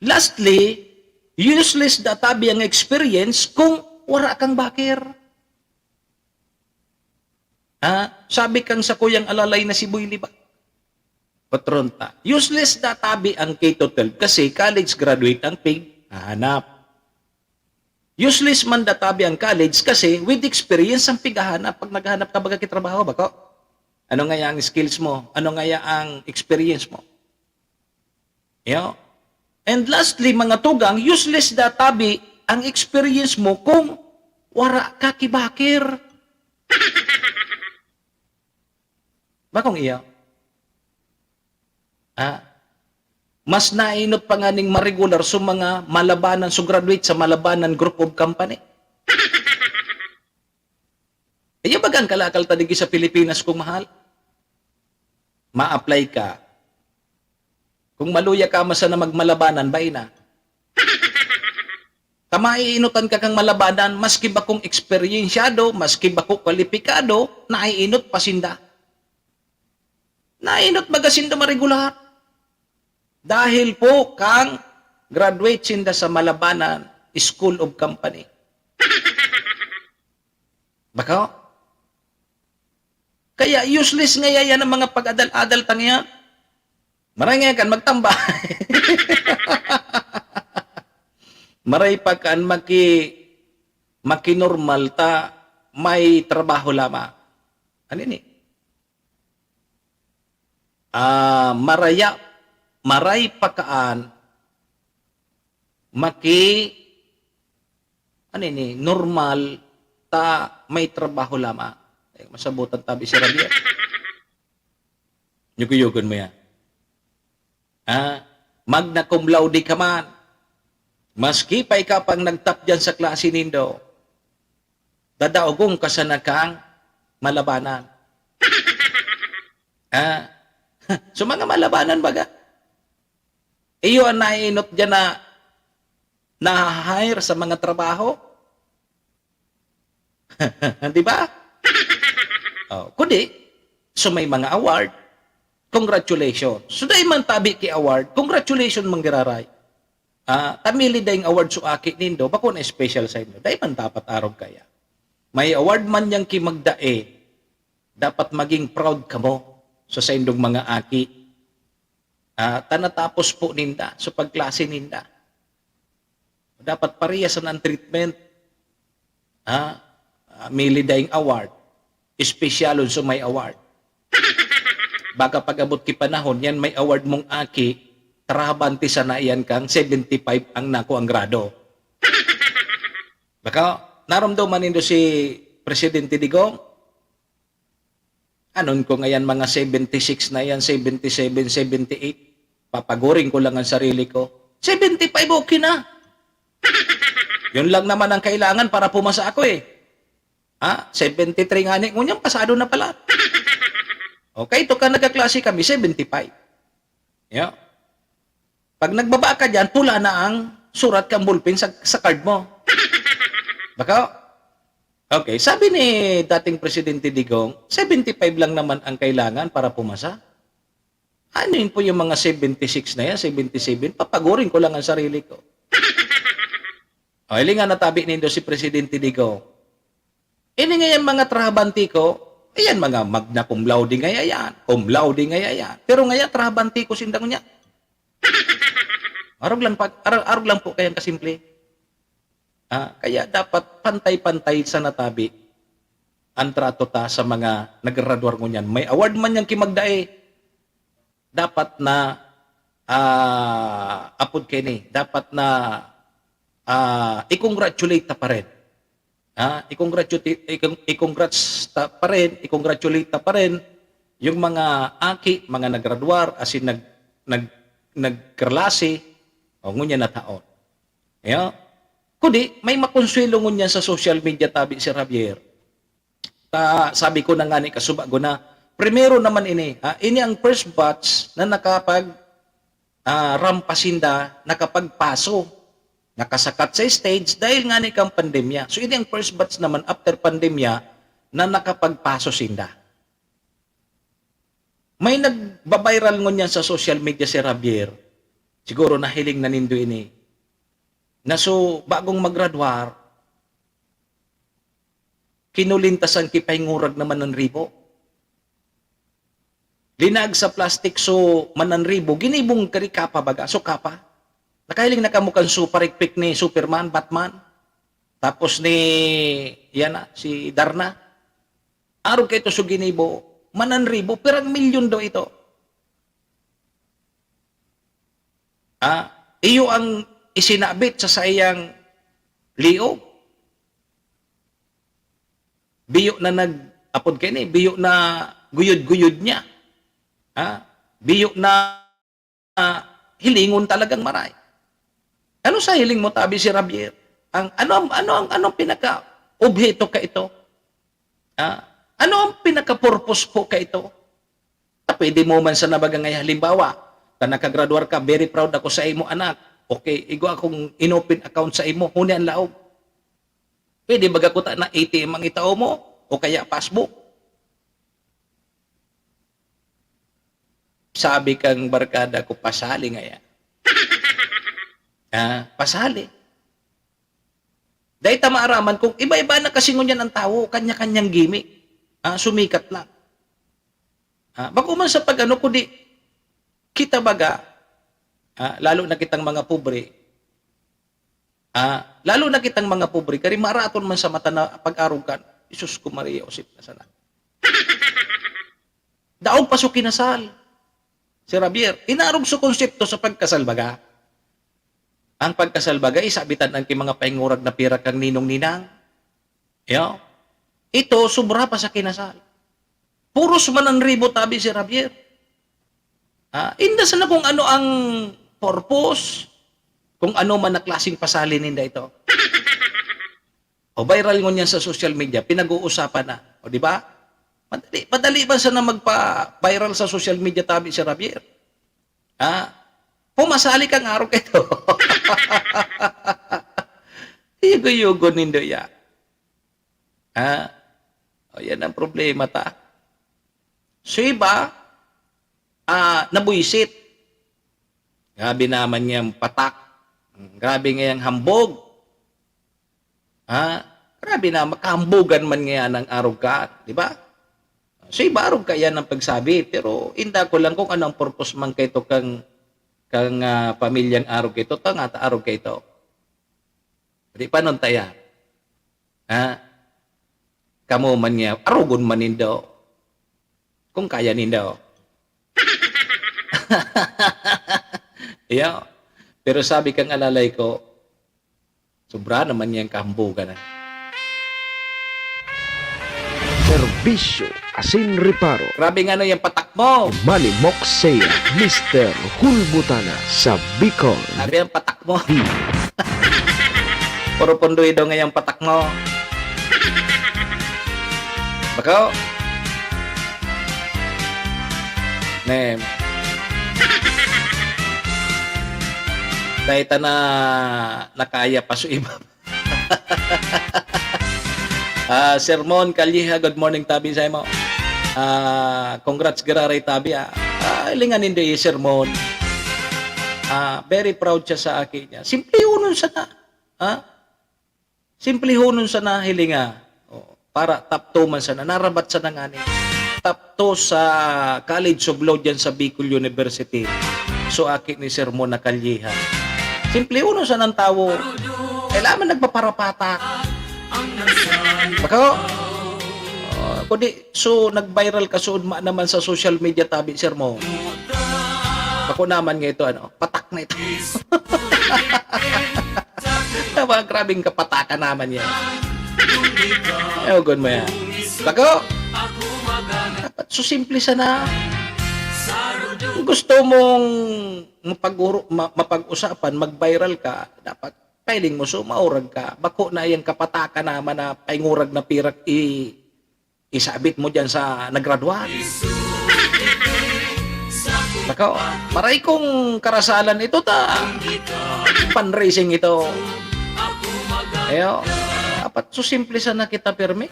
Lastly, useless da tabi ang experience kung wala kang backer. Ha? Sabi kang sakuyang alalay na si Boy Liba. Patron ta. Useless da tabi ang K to twelve kasi college graduate ang pig hahanap. Useless man da tabi ang college kasi with experience ang pighahanap pag naghahanap ka baga ki trabaho, bako? Ano ngaya ang skills mo? Ano ngaya ang experience mo? Yo. And lastly, mga tugang, useless da tabi ang experience mo kung wara ka ki backer. Bakong iyo? Ah, mas nainot pa nga ning maregular sa mga malabanan, so graduate sa malabanan group of company. Iyo bagang kalakal ta digi sa Pilipinas, kung mahal? Ma-apply ka. Kung maluya ka, masa na magmalabanan, bai na. Ta maiinutan ka kang malabanan, maski bakong eksperyensyado, maski bako kwalipikado, naiinot pa sinda. Nainot baga sinda maregular. Dahil po kang graduate sinda sa malabanan, School of Company. Bako? Kaya useless ngaya yan ang mga pag-adal-adal tang yan. Maray ngaya kan magtambay. Maray pa kan maki-, makinormal ta may trabaho lama. Ano ini? Ah, maraya, maray pa kaan maki-, ano ini, normal ta may trabaho lama. Eh, masabutan tabi si Javier. Yugo-yugon mo yan. Ah, magna cum laude ka man. Maski pa ikaw pang nagtap dyan sa klase nindo, dadaogon ka sana kang malabanan. Ah, so mga malabanan baga. Iyo ang naiinot dyan na naha-hire sa mga trabaho. Di ba? Oh, kundi, so may mga award, congratulations. So, dai man tabi ki award, congratulations man giraray. Ah, ta mili daing award so aki nindo, bako na special sa inyo. Dai man dapat arog kaya. May award man yang ki magdae, dapat maging proud kamo sa saindong mga aki. Ah, ta natapos po ninda, so pagklase ninda. Dapat parehas na ang treatment. Ha? Ah, mili daing award. Espesyalon so may award. Baka pag-abot ki panahon, yan may award mong aki, trabahante sana iyan kang seventy five ang nakuang grado. Baka naromdoman nindo si Presidente Digong? Anon ko ngayan mga seventy six na yan, seventy seven, seventy eight? Papaguring ko lang ang sarili ko. Seventy five, okay na. Yun lang naman ang kailangan para pumasa ako eh. Ha? Seventy three nga ni, ngunyan pasado na pala. Okay, ito ka nagkaklase kami, seventy five. Yeah. Pag nagbaba ka dyan, pula na ang surat kang bulpen sa, sa card mo. Baka, okay, sabi ni dating Presidente Digong, seventy five lang naman ang kailangan para pumasa. Ano yun po yung mga seventy six na yan, seventy seven? Papagurin ko lang ang sarili ko. O, hiling nga natabi nindo si Presidente Digong. Ini nga yung mga trabahante ko, ayan, mga magna cum laude ngaya yan, cum laude ngaya yan. Pero ngaya, trabahante ko sinda ngunyan. Arog lang, pag, arog, arog lang po kayang kasimple. Ah, kaya dapat pantay-pantay sa natabi ang trato ta sa mga nagradwar ngunyan. May award man yang kimagdae, dapat na, ah, apod kaini, dapat na, ah, i-congratulate ta pa rin. Ha? I-congratulate, i-, i-congrats ta pa rin, i-congratulate ta pa rin yung mga aki, mga nagradwar, asin nag-, nag-, nagklase, o ngunyan na taon. Yeah? Kundi, may makonsuelo ngunyan sa social media tabi, Sir Javier. Ta, sabi ko na nga ni kasubago na, primero naman ini, ha? Ini ang first batch na nakapag, ah, rampa sinda, nakapagpaso, nakasakat sa stage dahil nga ni kang pandemya. So, ini ang first batch naman after pandemya na nakapagpaso sinda. May nagba-viral ngunyan sa social media, Sir Javier. Siguro nahiling na nindo ini. Na so, bagong magradwar, kinulintasan ki pahingurag na mananribo. Linag sa plastic so mananribo, ginibong kari kapa baga, so kapa. Nakahiling na kamo kan so parikpik ni Superman, Batman? Tapos ni, yan na, si Darna. Arog kaito so ginibo, mananribo, pirang milyon daw ito. Ah, iyo ang isinabit sa saiyang liog. Biyo na nag-, apod kaini, biyo na guyod-guyod niya. Ah, biyo na, ah, hilingon talagang maray. Ano sa hiling mo, tabi, Sir Javier? Ang, ano ang, ano ang, anong pinaka-obheto kaito? Ah, ano ang pinaka-purpose po kaito? Ta pwede mo man sana baga ngaya, halimbawa, ta nakagradwar ka, very proud ako sa imo, anak. Okay, igwa akong inopen account sa imo, huni an laog. Pwede baga kuta na A T M ang itao mo, o kaya passbook? Sabi kang barkada ko, "Pasali ngaya." Ah, pasali. Dai ta maaraman kung iba-iba na kasi ngunyan ang tawo, kanya-kanyang gimmick. Ah, sumikat lang. Ah, bako man sa pag-ano, kundi kita baga, ah, lalo na kitang mga pobre, ah, lalo na kitang mga pobre, kari maraton man sa mata na pag-arog kan, Jesus ko, Maria, Josep na sana. Daog pa so kinasal. Sir Javier, inarog so konsepto sa pagkasal baga. Ang pagkasal baga, isabitan ang ki mga pahingurag na pira kang ninong-ninang. Yo. Ito, sobra pa sa kinasal. Puros mananribo tabi, Sir Javier. Ah, inda sana kung ano ang purpose, kung ano man na klaseng pasali ninda ito. O, viral ngunyan sa social media, pinag-uusapan na. O, di ba? Madali, madali ba sana magpa-viral sa social media tabi, Sir Javier? Ha? Pumasali kang arog kaito. Yugo-yugo nindo ya. Ha? O, yan ang problema ta. So, iba, ah, nabuisit. Grabe naman ngayang patak. Grabe ngayang hambog. Ha? Grabe na, makahambugan man ngayan ang arog ka, di ba? So, iba arog ka yan ang pagsabi, pero inda ko lang kung ano ang purpose man kaito kang, kang, ah, pamilyang arog kaito, ta nga ta arog kaito. Di pa nun taya. Ha? Kamo man nga, arogon man nindo. Kung kaya nindo. Iyo. Pero sabi kang alalay ko, sobra naman niyang kahambugan, ah. Serbisyo asin reparo. Grabe nga ano yung patak mo. Malimok Seiya, Mister Hulbutana sa Bicol. Grabe ang patak mo. Di. Puro punduido nga yung patak mo. Bako? Nem. Dahil ta na nakaya pa su iba. Ah, Sermon Calleja, good morning, tabi sa imo. Ah, congrats, giraray, tabi, ah. Ah, hilingan nindo yung sermon. Ah, very proud siya sa aki niya. Simple yun, sana. Ha? Simplihonon sana hilinga. O, para top two man sana. Narabat sana ngani. Top two sa College of Law diyan sa Bicol University. So, aki ni Sermon na Calleja. Simplihonon sana ang tawo. Kailangan nagpaparapatak. Bako? Ah, kundi, so, nag-viral ka, so, ma-, naman sa social media, tabi, Sermon. Bako naman nga ito, ano, patak na ito. Tama, grabeng kapatakan naman yan. Ewagon mo yan. Bako? Dapat so simple sana. Kung gusto mong mapag-uro-, ma-, mapag-usapan, mag-viral ka, dapat piling mo, so maurag ka. Bako na yang kapatakan naman na paingurag na pirak i-, isabit mo diyan sa nagradwar. Nako, maray kong karasalan ito ta. Fundraising ito. Ayo, dapat so simple sana kita, pirmi.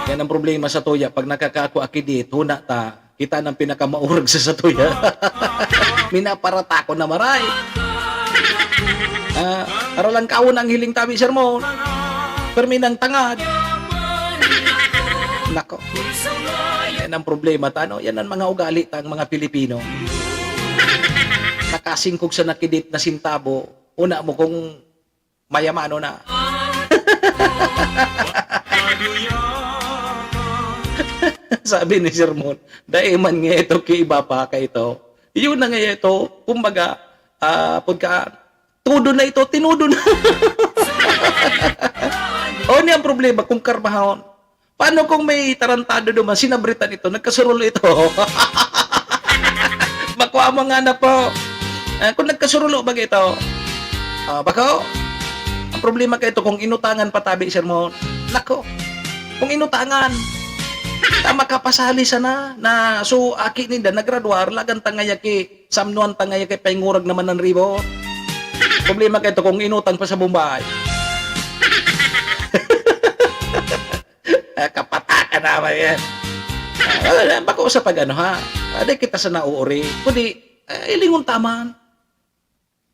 Yan ang problema sa tuya. Pag nakakakua ki dit, huna ta. Kita nang pinakamaurag sa satuya. Minaparata ko na maray. Ah, arolang kaon ang hiling tabi sermon. Permi nang tangad. Nako. Yan ang problema ta, no? Yan ang mga ugali tang mga Pilipino. Nakasingkog sa nakidit na sintabo, una mo kung mayamano na. Sabi ni Sermon, "Dai man nga ito ki iba pa ka ito." Yun na nga ito, kumbaga, ah, pagka, todo na ito, tinudo na. O, ni ang problema kung karmahon. Paano kung may tarantado duman, sinabritan ito, nagkasurulo ito? Makua mo nga na po. Ah, kung nagkasurulo ba ito? Ah, bako? Ang problema ka ito kung inutangan patabi sermon. Nako, kung inutangan, ta makapasali sana na so aki ninda nagradwar, lagan ta ngaya ki samnuan ta ngaya ki paingurag naman ng ribo. Problema ka ito kung inutang pa sa Bombay. Ah, kapatakan naman yan. Ah, wala na, bako sa pag-ano, ha? Ah, di kita sa nauuri. Kundi, ah, ilingon ta man.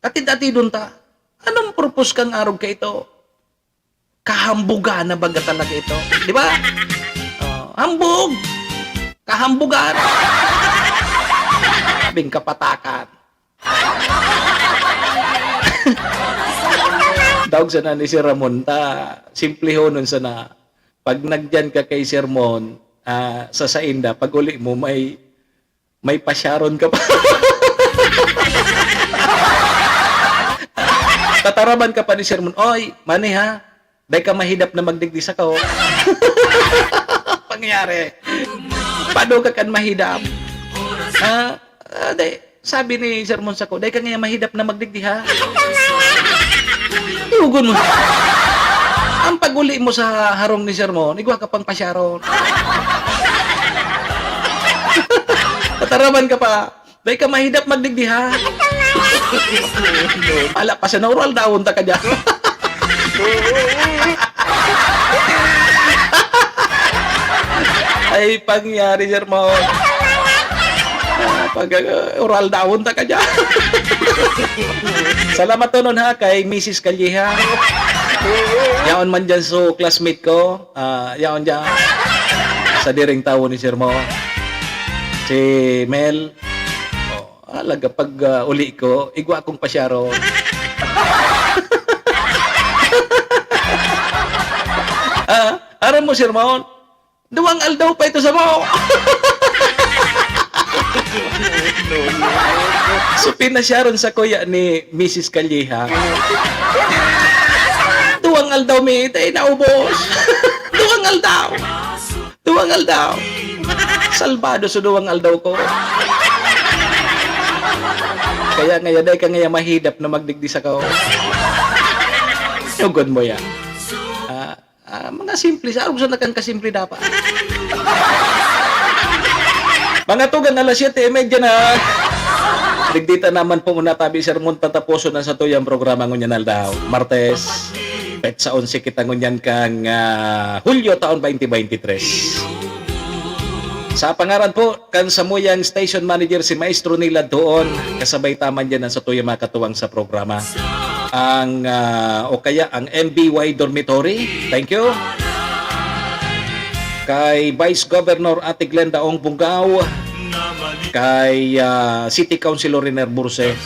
Atid-atidon ta. Anong purpose kang arog ka ito? Kahambugan na baga talaga ito. Di ba? Oh, hambog! Kahambugan! Sabing kapatakan. Daog sana ni Sir Ramon ta, simplehonon sana. Pag nagyan ka kay sermon, ah, sa sainda, pag uli mo, may, may pasyaron ka pa. Tataraban ka pa ni sermon, "Oy, mani ha, dai ka mahidap na magdigdi sako." Pangyayari. Paduga kan mahidap. Ha? Ah, dai, sabi ni sermon sako, "Dai ka ngaya mahidap na magdigdi, ha?" Iugon mo. Ang pag-uli mo sa harong ni sermon, igwa ka pang pasyaron. Tataraban ka pa. "Dai ka mahidap magdigdi, ha?" Ala pa siya, na oral daon ta ka dyan. Ay, pangyari, sermon. Ah, pag, ah, oral daon ta ka dyan. Salamat tonon, ha, kay Misis Calleja. Yaon man dyan so classmate ko. Ah, yaon dyan. Sa diring tawo ni sermon. Si Mel. Oh, alaga pag, ah, uli ko, igwa akong pasyaro. Ah, aram mo, sermon? Duwang aldaw pa ito sa mo. So, pinasyaron sa kuya ni Misis Calleja. Duwang aldaw mi, tay, naubos. Duwang aldaw. Duwang aldaw. Salbado sa duwang aldaw ko. Kaya ngaya, dai ka ngaya mahidap na magdigdi sa kao. Yugon mo yan. Ah, ah, mga simple. Sa arog sa nakan kasimple dapat. Mga tugang alas siyete y media na. Digdi ta naman po muna tabi sermon, tataposon na sa tuyang programa ngunyan aldaw. Martes, petsa onse kita ngunyan kang, ah, Hulyo taon twenty twenty-three. Sa pangaran po kan samuyang station manager, si Maestro Nila Doon, kasabay ta man dyan ang sa tuyang mga katuwang sa programa. Ang, ah, o kaya ang M B Y Dormitory. Thank you. Kay Vice Governor Ate Glenda Ong Bungao, kay, ah, City Councilor Riner Burse,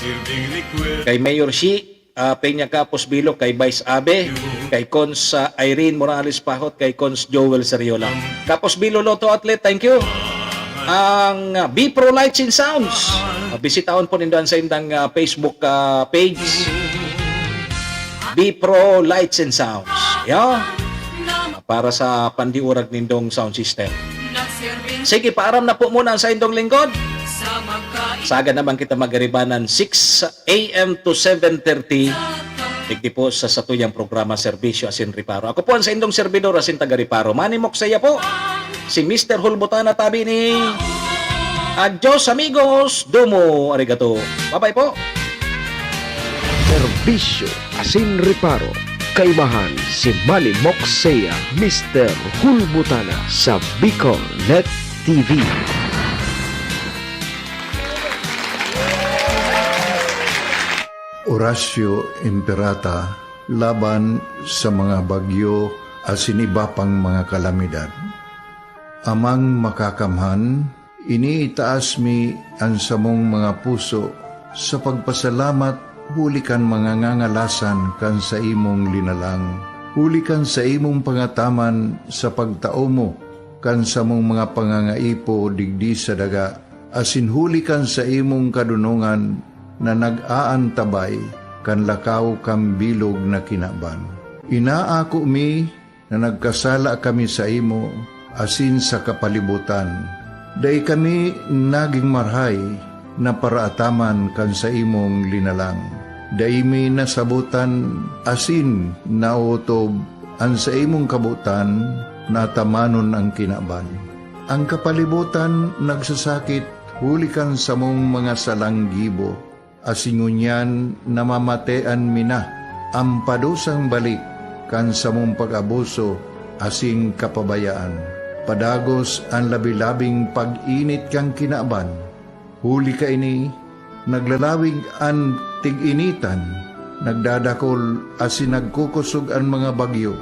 kay Mayor Shi, ah, Peña Capos Bilo, kay Vice Abe, kay Cons, ah, Irene Morales Pahot, kay Cons Joel Seriola. Capos Bilo Lotto Outlet, thank you. Ang, ah, B Pro Lights and Sounds. Ah, bisitahon po nindo ang saindang, ah, Facebook, ah, page. B Pro Lights and Sounds. Yo. Para sa pandiurag nindong sound system. Sige, paaram na po muna ang saindong lingkod. Saga naman kita magaribanan six a m to seven thirty. Digdi po sa satuyang programa, Serbisyo asin Reparo. Ako po ang saindong servidor asin taga-Reparo, Manny Moksaya po. Si Mister Hulbutana tabi ni. Adios, amigos. Domo, arigato. Bye-bye po. Serbisyo asin Reparo. Kaibahan si Manny Moksaya, Mister Hulbutana sa Bicol Net T V. Oratio Imperata laban sa mga bagyo asin iba pang mga kalamidad. Amang Makakamhan, iniitaas mi an samong mga puso sa pagpasalamat huli kan mga ngangalasan kan saimong linalang, huli kan saimong pangataman sa pagtao mo kan samong mga pangangaipo digdi sa daga, asin huli kan saimong kadonongan na nag-aantabay kan lakaw kan bilog na kinaban. Inaako mi na nagkasala kami saimo asin sa kapalibotan. Dai kami nagin marahay na paraataman kan saimong linalang. Dai mi nasabotan asin naotob an saimong kabotan na atamanon an kinaban. An kapalibotan nagsasakit huli kan samong mga salang gibo, asin ngunyan namamatean mi na an padusang balik kan samong pag-abuso asin kapabayaan. Padagos an labi-labing pag-init kan kinaban. Huli kaini, naglalawig an tig-initan, nagdadakol asin nagkukosog an mga bagyo,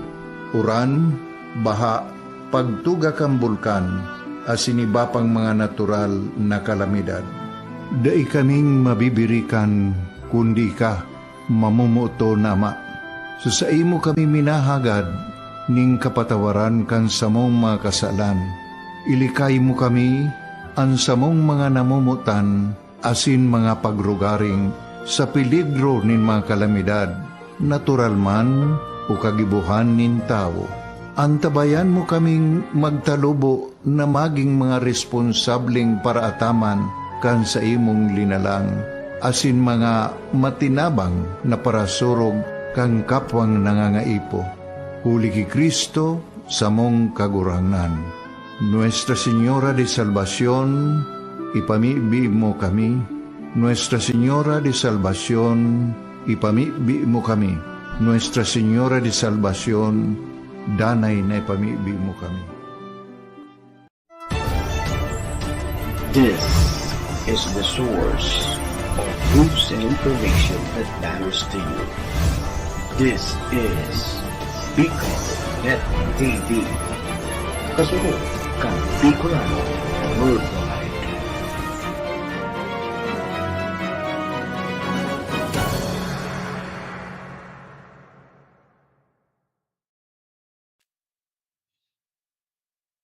uran, baha, pagtuga kan bulkan, asin iba pang mga natural na kalamidad. Dai kaming mabibirikan, kundi ika, mamomoton na Ama. Sa saimo kami minahagad nin kapatawaran kan samong mga kasalan. Ilikay mo kami, an samong mga namomotan, asin mga pagrugaring sa peligro nin mga kalamidad, natural man o kagibohan nin tawo. Antabayan mo kaming magtalubo na magin mga responsableng paraataman kan saimong linalang, asin mga matinabang na parasurog kan kapwang nangangaipo. Huli ki Cristo, samong Kagurangnan. Nuestra Señora de Salvacion, ipamibi mo kami. Nuestra Señora de Salvacion, ipamibi mo kami. Nuestra Señora de Salvacion, danay na ipamibi mo kami. This is the source of news and information that matters to you. This is Bicol Net T V. Kasunod kan Bicolano Worldwide.